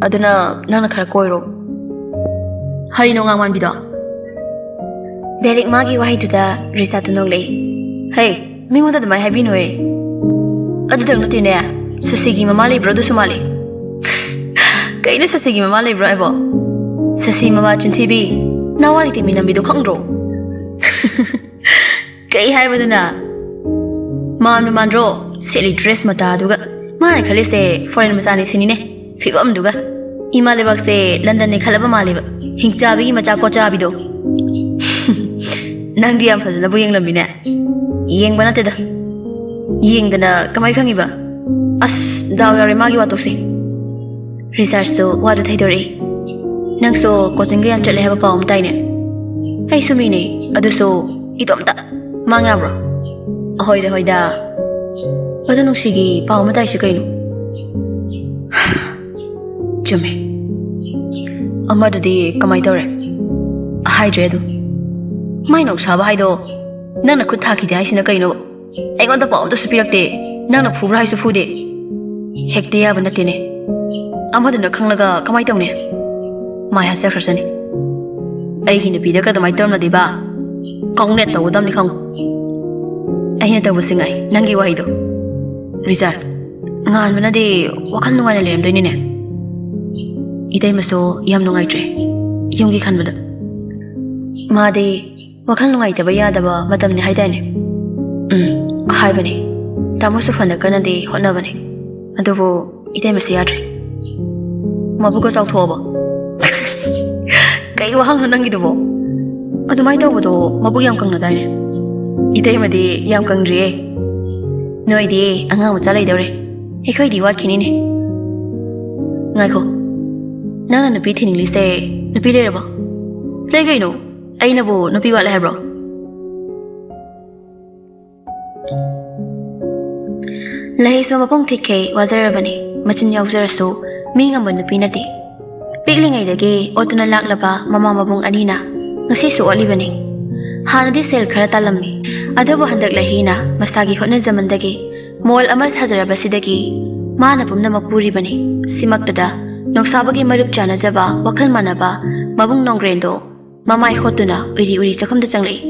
ꯑꯗꯨꯅ ꯅꯪꯅ ꯈꯔ ꯀꯣꯏꯔꯣ꯫ ꯍꯔꯤꯅꯣ ꯉꯥꯡꯃꯥꯟꯕꯤꯗꯣ? ꯕꯦꯔꯤꯛ ꯃꯥꯒꯤ ꯋꯥꯍꯩꯗꯨꯗ ꯔꯤꯆꯥꯔꯗꯇꯨ ꯅꯣꯛꯂꯛꯏ꯫ "ꯍꯦ, ꯃꯤꯉꯣꯟꯗ ꯑꯗꯨꯃꯥꯏꯅ ꯍꯥꯏꯕꯤꯅꯨꯍꯦ꯫ ꯑꯗꯨꯗꯪ ꯅꯠꯇꯦꯅꯦ, ꯁꯁꯤꯒꯤ ꯃꯃꯥ ꯂꯩꯕ꯭ꯔꯣ ꯑꯗꯨꯁꯨ ꯃꯥꯜꯂꯤ꯫" "ꯀꯩꯅꯣ ꯁꯁꯤꯒꯤ ꯃꯃꯥ ꯂꯩꯕ꯭ꯔꯣ ꯍꯥꯏꯕꯣ? ꯁꯁꯤ ꯃꯃꯥ ꯆꯤꯟꯊꯤꯕꯤ, ꯅꯋꯥ ꯂꯩꯇꯦ ꯃꯤ ꯅꯝꯕꯤꯗꯣ ꯈꯪꯗ꯭ꯔꯣ?" "ꯀꯩ ꯍꯥꯏꯕꯗꯨꯅ? ꯃꯥꯟꯕ ꯃꯥꯟꯗ꯭ꯔꯣ? ꯁꯦꯠꯂꯤ ꯗ꯭ꯔꯦꯁ ꯃꯇꯥꯗꯨꯒ꯫ ꯃꯥꯅ ꯈꯜꯂꯤꯁꯦ ꯐꯣꯔꯦꯟ ꯃꯆꯥꯅꯤ ꯁꯤꯅꯤꯅꯦ, ꯐꯤꯕꯝꯗꯨꯒ꯫ ꯏꯃꯥ ꯂꯩꯕꯥꯛꯁꯦ ꯂꯟꯗꯟꯅꯤ ꯈꯜꯂꯕ ꯃꯥꯜꯂꯦꯕ, ꯍꯤꯡꯆꯥꯕꯤꯒꯤ ꯃꯆꯥ ꯀꯣꯆꯥꯕꯤꯗꯣ꯫" "ꯅꯪꯗꯤ ꯌꯥꯝ ꯐꯖꯅꯕꯨ ꯌꯦꯡꯂꯝꯃꯤꯅꯦ꯫" "ꯌꯦꯡꯕ ꯅꯠꯇꯦꯗ꯫" "ꯌꯦꯡꯗꯅ ꯀꯃꯥꯏ ꯈꯪꯉꯤꯕ?" "ꯑꯁ, ꯗꯥꯎ ꯌꯥꯔꯦ ꯃꯥꯒꯤ ꯋꯥꯊꯣꯛꯁꯦ꯫" ꯔꯤꯆꯥꯔꯗꯁꯨ ꯋꯥꯗꯨ ꯊꯩꯗꯣꯔꯛꯏ꯫ "ꯅꯪꯁꯨ ꯀꯣꯆꯤꯡꯒ ꯌꯥꯝ ꯆꯠꯂꯦ ꯍꯥꯏꯕ ꯄꯥꯎ ꯑꯃ ꯇꯥꯏꯅꯦ?" "ꯑꯩꯁꯨ ꯃꯤꯅꯦ, ꯑꯗꯨꯁꯨ ꯏꯇꯣꯝꯇ꯫ ꯃꯥ ꯉꯥꯡꯕ꯭ꯔꯣ?" "ꯑꯍꯣꯏꯗ ꯍꯣꯏꯗ꯫ ꯑꯗꯣ ꯅꯨꯡꯁꯤꯒꯤ ꯄꯥꯎ ꯑꯃ ꯇꯥꯏꯁꯤ ꯀꯩꯅꯣ?" "ꯆꯨꯝꯃꯦ꯫ ꯑꯃꯗꯨꯗꯤ ꯀꯃꯥꯏ ꯇꯧꯔꯦ?" "ꯍꯥꯏꯗ꯭ꯔꯦ ꯑꯗꯨꯝ꯫ ꯃꯥꯏ ꯅꯧꯁꯥꯕ ꯍꯥꯏꯗꯣ ꯅꯪꯅ ꯈꯨꯠ ꯊꯥꯈꯤꯗꯦ ꯍꯥꯏꯁꯤꯅ ꯀꯩꯅꯣ? ꯑꯩꯉꯣꯟꯗ ꯄꯥꯎ ꯑꯝꯇꯁꯨ ꯄꯤꯔꯛꯇꯦ꯫ ꯅꯪꯅ ꯐꯨꯕ꯭ꯔꯥ ꯍꯥꯏꯁꯨ ꯐꯨꯗꯦ꯫ ꯍꯦꯛꯇ ꯌꯥꯕ ꯅꯠꯇꯦꯅꯦ꯫ ꯑꯃꯗꯨꯅ ꯈꯪꯂꯒ ꯀꯃꯥꯏ ꯇꯧꯅꯤ? ꯃꯥꯏ ꯍꯥꯠꯆꯈ꯭ꯔꯁꯅꯤ꯫ ꯑꯩꯒꯤ ꯅꯨꯄꯤꯗ ꯀꯗꯨꯃꯥꯏ ꯇꯧꯔꯝꯂꯗꯤꯕ? ꯀꯥꯎꯅꯦꯠ ꯇꯧꯒꯗꯕꯅꯤ ꯈꯪꯉꯨ꯫ ꯑꯩꯅ ꯇꯧꯕꯁꯤ ꯉꯥꯏ, ꯅꯪꯒꯤ ꯋꯥꯍꯩꯗꯣ꯫ ꯔꯤꯆꯥꯔꯗ, ꯉꯥꯟꯕꯅꯗꯤ ꯋꯥꯈꯜ ꯅꯨꯡꯉꯥꯏꯅ ꯂꯩꯔꯝꯗꯣꯏꯅꯤꯅꯦ꯫ ꯏꯇꯩꯃꯁꯨ ꯌꯥꯝ ꯅꯨꯡꯉꯥꯏꯇ꯭ꯔꯦ ꯌꯨꯝꯒꯤ ꯈꯟꯕꯗ꯫ ꯃꯥꯗꯤ ꯋꯥꯈꯜ ꯅꯨꯡꯉꯥꯏꯇꯕ ꯌꯥꯗꯕ ꯃꯇꯝꯅꯤ ꯍꯥꯏꯗꯥꯏꯅꯦ?" "ꯎꯝ, ꯍꯥꯏꯕꯅꯦ꯫ ꯇꯥꯃꯣꯁꯨ ꯐꯅ ꯀꯟꯅꯗꯤ ꯍꯣꯠꯅꯕꯅꯦ꯫ ꯑꯗꯨꯕꯨ ꯏꯇꯩꯃꯁꯦ ꯌꯥꯗ꯭ꯔꯦ꯫" "ꯃꯕꯨꯛꯀ ꯆꯥꯎꯊꯣꯛꯑꯕꯣ?" "ꯀꯩ ꯋꯥꯍꯪꯅꯣ ꯅꯪꯒꯤꯗꯨꯕꯣ? ꯑꯗꯨꯃꯥꯏꯅ ꯇꯧꯕꯗꯣ ꯃꯕꯨꯛ ꯌꯥꯝ ꯀꯪꯅꯗꯥꯏꯅꯦ?" "ꯏꯇꯩꯃꯗꯤ ꯌꯥꯝ ꯀꯪꯗ꯭ꯔꯤꯌꯦ꯫ ꯅꯣꯏꯗꯤ ꯑꯉꯥꯡ ꯃꯆꯥ ꯂꯩꯗꯧꯔꯦ꯫ ꯑꯩꯈꯣꯏꯗꯤ ꯋꯥꯠꯈꯤꯅꯤꯅꯦ꯫" "ꯉꯥꯏꯈꯣ, ꯅꯪꯅ ꯅꯨꯄꯤ ꯊꯤꯅꯤꯡꯂꯤꯁꯦ ꯅꯨꯄꯤ ꯂꯩꯔꯕꯣ?" "ꯂꯩ ꯀꯩꯅꯣ, ꯑꯩꯅꯕꯨ ꯅꯨꯄꯤ ꯋꯥꯠꯂꯦ ꯍꯥꯏꯕ꯭ꯔꯣ?" ꯂꯩꯁꯨ ꯃꯄꯨꯡ ꯊꯤꯛꯈꯩ ꯋꯥꯖꯔꯕꯅꯤ, ꯃꯆꯤꯟ ꯌꯥꯎꯖꯔꯁꯨ ꯃꯤ ꯉꯝꯕ ꯅꯨꯄꯤ ꯅꯠꯇꯦ꯫ ꯄꯤꯛꯂꯤꯉꯩꯗꯒꯤ ꯑꯣꯠꯇꯨꯅ ꯂꯥꯛꯂꯕ ꯃꯃꯥ ꯃꯕꯨꯡ ꯑꯅꯤꯅ ꯉꯁꯤꯁꯨ ꯑꯣꯠꯂꯤꯕꯅꯤ꯫ ꯍꯥꯟꯅꯗꯤ ꯁꯦꯜ ꯈꯔ ꯇꯥꯜꯂꯝꯃꯤ, ꯑꯗꯨꯕꯨ ꯍꯟꯗꯛ ꯂꯩꯍꯤꯅ ꯃꯁꯥꯒꯤ ꯍꯣꯠꯅꯖꯃꯟꯗꯒꯤ ꯃꯣꯜ ꯑꯃ ꯁꯥꯖꯔꯕꯁꯤꯗꯒꯤ ꯃꯥꯅ ꯄꯨꯝꯅꯃꯛ ꯄꯨꯔꯤꯕꯅꯤ꯫ ꯁꯤꯃꯛꯇꯗ ꯅꯣꯡꯁꯥꯕꯒꯤ ꯃꯔꯨꯞ ꯆꯥꯅꯖꯕ, ꯋꯥꯈꯜ ꯃꯥꯟꯅꯕ ꯃꯕꯨꯡ ꯅꯣꯡꯒ꯭ꯔꯦꯟꯗꯣ ꯃꯃꯥꯏ ꯍꯣꯠꯇꯨꯅ ꯎꯏꯔꯤ ꯎꯏꯔꯤ ꯆꯥꯛꯈꯨꯝꯗ ꯆꯪꯂꯛꯏ꯫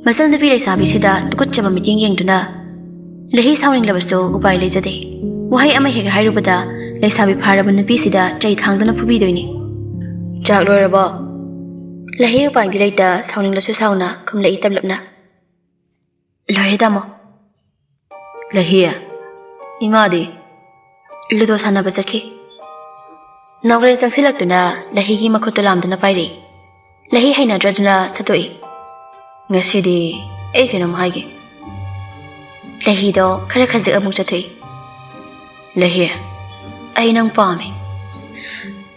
ꯃꯆꯜ ꯅꯨꯄꯤ ꯂꯩꯁꯥꯕꯤꯁꯤꯗ ꯇꯨꯀꯠꯆꯕ ꯃꯤꯠꯌꯦꯡ ꯌꯦꯡꯗꯨꯅ ꯂꯩꯍꯤ ꯁꯥꯎꯅꯤꯡꯂꯕꯁꯨ ꯎꯄꯥꯏ ꯂꯩꯖꯗꯦ꯫ ꯋꯥꯍꯩ ꯑꯃ ꯍꯦꯛ ꯍꯥꯏꯔꯨꯕꯗ ꯂꯩꯁꯥꯕꯤ ꯐꯥꯔꯕ ꯅꯨꯄꯤꯁꯤꯗ ꯆꯩ ꯊꯥꯡꯗꯨꯅ ꯐꯨꯕꯤꯗꯣꯏꯅꯤ꯫ "ꯆꯥꯛ ꯂꯣꯏꯔꯕꯣ?" ꯂꯩꯍꯤ ꯎꯄꯥꯏꯗꯤ ꯂꯩꯇ ꯁꯥꯎꯅꯤꯡꯂꯁꯨ ꯁꯥꯎꯅ ꯈꯨꯝꯂꯛꯏ ꯇꯞꯂꯞꯅ꯫ "ꯂꯣꯏꯔꯦ ꯇꯥꯃꯣ꯫" "ꯂꯩꯍꯤ, ꯏꯃꯥꯗꯤ?" "ꯂꯨꯗꯣ ꯁꯥꯟꯅꯕ ꯆꯠꯈꯤ꯫" ꯅꯣꯡꯒ꯭ꯔꯦꯟ ꯆꯪꯁꯤꯜꯂꯛꯇꯨꯅ ꯂꯩꯍꯤꯒꯤ ꯃꯈꯨꯠꯇꯨ ꯂꯥꯝꯗꯨꯅ ꯄꯥꯏꯔꯛꯏ꯫ ꯂꯩꯍꯤ ꯍꯩꯅꯗ꯭ꯔꯗꯨꯅ ꯁꯠꯇꯣꯛꯏ꯫ "ꯉꯁꯤꯗꯤ ꯑꯩ ꯀꯩꯅꯣꯝ ꯍꯥꯏꯒꯦ꯫" ꯂꯩꯍꯤꯗꯣ ꯈꯔ ꯈꯖꯤꯛ ꯑꯃꯨꯛ ꯆꯠꯊꯣꯛꯏ꯫ "ꯂꯩꯍꯤ, ꯑꯩ ꯅꯪ ꯄꯥꯝꯃꯤ꯫"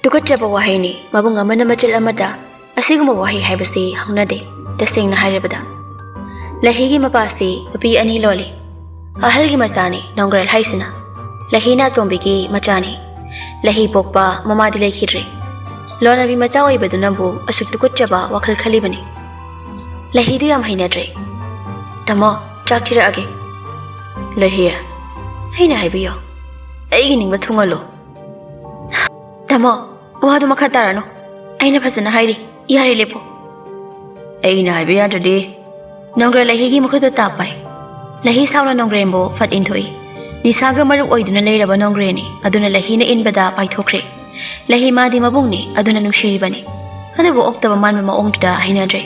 ꯇꯨꯀꯠꯆꯕ ꯋꯥꯍꯩꯅꯤ꯫ ꯃꯕꯨꯡ ꯑꯃꯅ ꯃꯆꯤꯜ ꯑꯃꯗ ꯑꯁꯤꯒꯨꯝꯕ ꯋꯥꯍꯩ ꯍꯥꯏꯕꯁꯤ ꯍꯧꯅꯗꯦ꯫ ꯇꯁꯦꯡꯅ ꯍꯥꯏꯔꯕꯗ, ꯂꯩꯍꯤꯒꯤ ꯃꯄꯥꯁꯤ ꯅꯨꯄꯤ ꯑꯅꯤ ꯂꯣꯜꯂꯤ꯫ ꯑꯍꯜꯒꯤ ꯃꯆꯥꯅꯤ ꯅꯣꯡꯒ꯭ꯔꯦꯜ ꯍꯥꯏꯁꯤꯅ꯫ ꯂꯩꯍꯤꯅ ꯑꯇꯣꯝꯕꯤꯒꯤ ꯃꯆꯥꯅꯤ꯫ ꯂꯩꯍꯤ ꯄꯣꯛꯄ ꯃꯃꯥꯗꯤ ꯂꯩꯈꯤꯗ꯭ꯔꯦ꯫ ꯂꯣꯟꯅꯕꯤ ꯃꯆꯥ ꯑꯣꯏꯕꯗꯨꯅꯕꯨ ꯑꯁꯨꯛ ꯇꯨꯀꯠꯆꯕ ꯋꯥꯈꯜ ꯈꯜꯂꯤꯕꯅꯤ꯫ ꯂꯩꯍꯤꯗꯨ ꯌꯥꯝ ꯍꯩꯅꯗ꯭ꯔꯦ꯫ "ꯇꯥꯃꯣ, ꯆꯥꯛ ꯊꯤꯔꯛꯑꯒꯦ꯫" "ꯂꯩꯍꯤ, ꯑꯩꯅ ꯍꯥꯏꯕꯤꯌꯣ, ꯑꯩꯒꯤ ꯅꯤꯡꯕ ꯊꯨꯡꯍꯜꯂꯣ꯫" "ꯇꯥꯃꯣ, ꯋꯥꯗꯨ ꯃꯈꯥ ꯇꯥꯔꯅꯨ꯫ ꯑꯩꯅ ꯐꯖꯅ ꯍꯥꯏꯔꯤ꯫ ꯌꯥꯔꯦ, ꯂꯦꯞꯄꯣ꯫" "ꯑꯩꯅ ꯍꯥꯏꯕ ꯌꯥꯗ꯭ꯔꯗꯤ?" ꯅꯣꯡꯒ꯭ꯔꯦꯟ ꯂꯩꯍꯤꯒꯤ ꯃꯈꯨꯠꯇꯨ ꯇꯥꯞ ꯄꯥꯏ꯫ ꯂꯩꯍꯤ ꯁꯥꯎꯅ ꯅꯣꯡꯒ꯭ꯔꯦꯟꯕꯨ ꯐꯠ ꯏꯟꯊꯣꯛꯏ꯫ ꯅꯤꯁꯥꯒ ꯃꯔꯨꯞ ꯑꯣꯏꯗꯨꯅ ꯂꯩꯔꯕ ꯅꯣꯡꯒ꯭ꯔꯦꯟꯅꯤ, ꯑꯗꯨꯅ ꯂꯩꯍꯤꯅ ꯏꯟꯕꯗ ꯄꯥꯏꯊꯣꯛꯈ꯭ꯔꯦ꯫ ꯂꯩꯍꯤ ꯃꯥꯗꯤ ꯃꯕꯨꯡꯅꯤ, ꯑꯗꯨꯅ ꯅꯨꯡꯁꯤꯔꯤꯕꯅꯤ꯫ ꯑꯗꯨꯕꯨ ꯑꯣꯛꯇꯕ ꯃꯥꯟꯕ ꯃꯑꯣꯡꯗꯨꯗ ꯍꯩꯅꯗ꯭ꯔꯦ꯫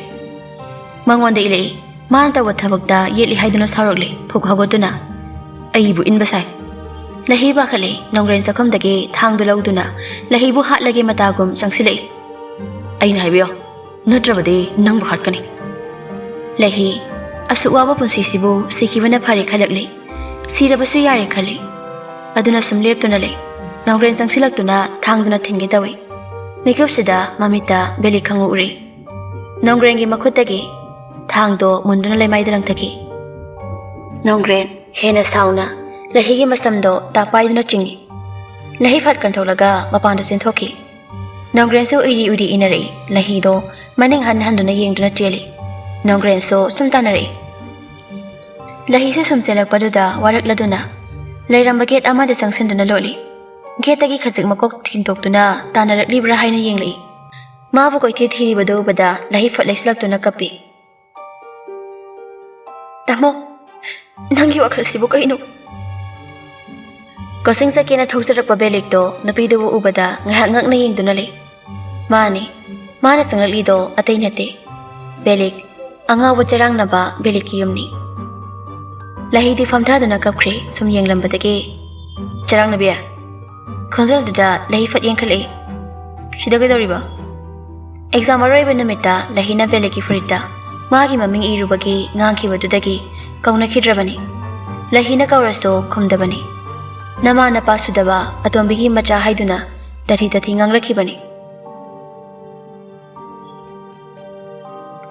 ꯃꯉꯣꯟꯗ ꯏꯜꯂꯛꯏ꯫ ꯃꯥꯅ ꯇꯧꯕ ꯊꯕꯛꯇ ꯌꯦꯠꯂꯤ ꯍꯥꯏꯗꯨꯅ ꯁꯥꯎꯔꯛꯂꯦ, ꯐꯨꯛ ꯍꯧꯒꯠꯇꯨꯅ꯫ "ꯑꯩꯕꯨ ꯏꯟꯕ ꯁꯥꯏ꯫" ꯂꯩꯍꯤ ꯄꯥꯈꯠꯂꯦ꯫ ꯅꯣꯡꯒ꯭ꯔꯦꯟ ꯆꯥꯛꯈꯨꯝꯗꯒꯤ ꯊꯥꯡꯗꯨ ꯂꯧꯗꯨꯅ ꯂꯩꯍꯤꯕꯨ ꯍꯥꯠꯂꯒꯦ ꯃꯇꯥꯒꯨꯝ ꯆꯪꯁꯤꯜꯂꯛꯏ꯫ "ꯑꯩꯅ ꯍꯥꯏꯕꯤꯌꯣ, ꯅꯠꯇ꯭ꯔꯕꯗꯤ ꯅꯪꯕꯨ ꯍꯥꯠꯀꯅꯤ꯫" ꯂꯩꯍꯤ ꯑꯁꯨꯛ ꯋꯥꯕ ꯄꯨꯟꯁꯤꯁꯤꯕꯨ ꯁꯤꯈꯤꯕꯅ ꯐꯔꯦ ꯈꯜꯂꯛꯂꯤ꯫ ꯁꯤꯔꯕꯁꯨ ꯌꯥꯔꯦ ꯈꯜꯂꯤ꯫ ꯑꯗꯨꯅ ꯁꯨꯝ ꯂꯦꯞꯇꯨꯅ ꯂꯩ꯫ ꯅꯣꯡꯒ꯭ꯔꯦꯟ ꯆꯪꯁꯤꯜꯂꯛꯇꯨꯅ ꯊꯥꯡꯗꯨꯅ ꯊꯤꯟꯒꯦ ꯇꯧꯏ꯫ ꯃꯤꯀꯨꯞꯁꯤꯗ ꯃꯃꯤꯠꯇ ꯕꯦꯂꯤ ꯈꯪꯎ ꯎꯔꯦ꯫ ꯅꯣꯡꯒ꯭ꯔꯦꯟꯒꯤ ꯃꯈꯨꯠꯇꯒꯤ ꯊꯥꯡꯗꯣ ꯃꯨꯟꯗꯨꯅ ꯂꯩꯃꯥꯏꯗ ꯂꯪꯊꯈꯤ꯫ ꯅꯣꯡꯒ꯭ꯔꯦꯟ ꯍꯦꯟꯅ ꯁꯥꯎꯅ ꯂꯩꯍꯤꯒꯤ ꯃꯁꯝꯗꯣ ꯇꯥꯛ ꯄꯥꯏꯗꯨꯅ ꯆꯤꯡꯏ꯫ ꯂꯩꯍꯤ ꯐꯠ ꯀꯟꯊꯣꯛꯂꯒ ꯃꯄꯥꯟꯗ ꯆꯦꯟꯊꯣꯛꯈꯤ꯫ ꯅꯣꯡꯒ꯭ꯔꯦꯟꯁꯨ ꯎꯏꯔꯤ ꯎꯏꯔꯤ ꯏꯟꯅꯔꯛꯏ꯫ ꯂꯩꯍꯤꯗꯣ ꯃꯅꯤꯡ ꯍꯟ ꯍꯟꯗꯨꯅ ꯌꯦꯡꯗꯨꯅ ꯆꯦꯜꯂꯤ꯫ ꯅꯣꯡꯒ꯭ꯔꯦꯟꯁꯨ ꯁꯨꯝ ꯇꯥꯟꯅꯔꯛꯏ꯫ ꯂꯩꯍꯤꯁꯨ ꯁꯨꯝ ꯆꯦꯜꯂꯛꯄꯗꯨꯗ ꯋꯥꯔꯛꯂꯗꯨꯅ, ꯂꯩꯔꯝꯕ ꯒꯦꯠ ꯑꯃꯗ ꯆꯪꯁꯤꯟꯗꯨꯅ ꯂꯣꯠꯂꯤ꯫ ꯒꯦꯠꯇꯒꯤ ꯈꯖꯤꯛ ꯃꯀꯣꯛ ꯊꯤꯟꯗꯣꯛꯇꯨꯅ ꯇꯥꯟꯅꯔꯛꯂꯤꯕ꯭ꯔꯥ ꯍꯥꯏꯅ ꯌꯦꯡꯂꯛꯏ꯫ ꯃꯥꯕꯨ ꯀꯣꯏꯊꯤ ꯊꯤꯔꯤꯕꯗꯨ ꯎꯕꯗ ꯂꯍꯤ ꯐꯠ ꯂꯩꯁꯤꯜꯂꯛꯇꯨꯅ ꯀꯞꯄꯤ꯫ "ꯇꯥꯃꯣ, ꯅꯪꯒꯤ ꯋꯥꯈꯜꯁꯤꯕꯨ ꯀꯩꯅꯣ?" ꯀꯣꯆꯤꯡ ꯆꯠꯀꯦꯅ ꯊꯣꯛꯆꯔꯛꯄ ꯕꯦꯂꯤꯛꯇꯣ ꯅꯨꯄꯤꯗꯨꯕꯨ ꯎꯕꯗ ꯉꯥꯏꯍꯥꯛ ꯉꯛꯅ ꯌꯦꯡꯗꯨꯅ ꯂꯩ꯫ ꯃꯥꯅꯤ, ꯃꯥꯅ ꯆꯪꯂꯛꯂꯤꯗꯣ ꯑꯇꯩ ꯅꯠꯇꯦ, ꯕꯦꯂꯤꯛ, ꯑꯉꯥꯎꯕ ꯆꯔꯥꯡꯅꯕ ꯕꯦꯂꯤꯛꯀꯤ ꯌꯨꯝꯅꯤ꯫ ꯂꯍꯤꯗꯤ ꯐꯝꯊꯗꯨꯅ ꯀꯞꯈ꯭ꯔꯦ, ꯁꯨꯝ ꯌꯦꯡꯂꯝꯕꯗꯒꯤ꯫ "ꯆꯔꯥꯡꯅꯕꯤ?" ꯈꯣꯟꯖꯦꯜꯗꯨꯗ ꯂꯍꯤ ꯐꯠ ꯌꯦꯡꯈꯠꯂꯛꯏ꯫ "ꯁꯤꯗ ꯀꯩꯗꯧꯔꯤꯕ?" ꯑꯦꯛꯖꯥꯝ ꯑꯔꯣꯏꯕ ꯅꯨꯃꯤꯠꯇ ꯂꯍꯤꯅ ꯕꯦꯂꯤꯛꯀꯤ ꯐꯨꯔꯤꯠꯇ ꯃꯥꯒꯤ ꯃꯃꯤꯡ ꯏꯔꯨꯕꯒꯤ ꯉꯥꯡꯈꯤꯕꯗꯨꯗꯒꯤ ꯀꯧꯅꯈꯤꯗ꯭ꯔꯕꯅꯤ꯫ ꯂꯍꯤꯅ ꯀꯧꯔꯁꯨ ꯈꯨꯝꯗꯕꯅꯤ꯫ ꯅꯃꯥ ꯅꯄꯥ ꯁꯨꯗꯕ ꯑꯇꯣꯝꯕꯤꯒꯤ ꯃꯆꯥ ꯍꯥꯏꯗꯨꯅ ꯇꯊꯤ ꯇꯊꯤ ꯉꯥꯡꯂꯛꯈꯤꯕꯅꯤ꯫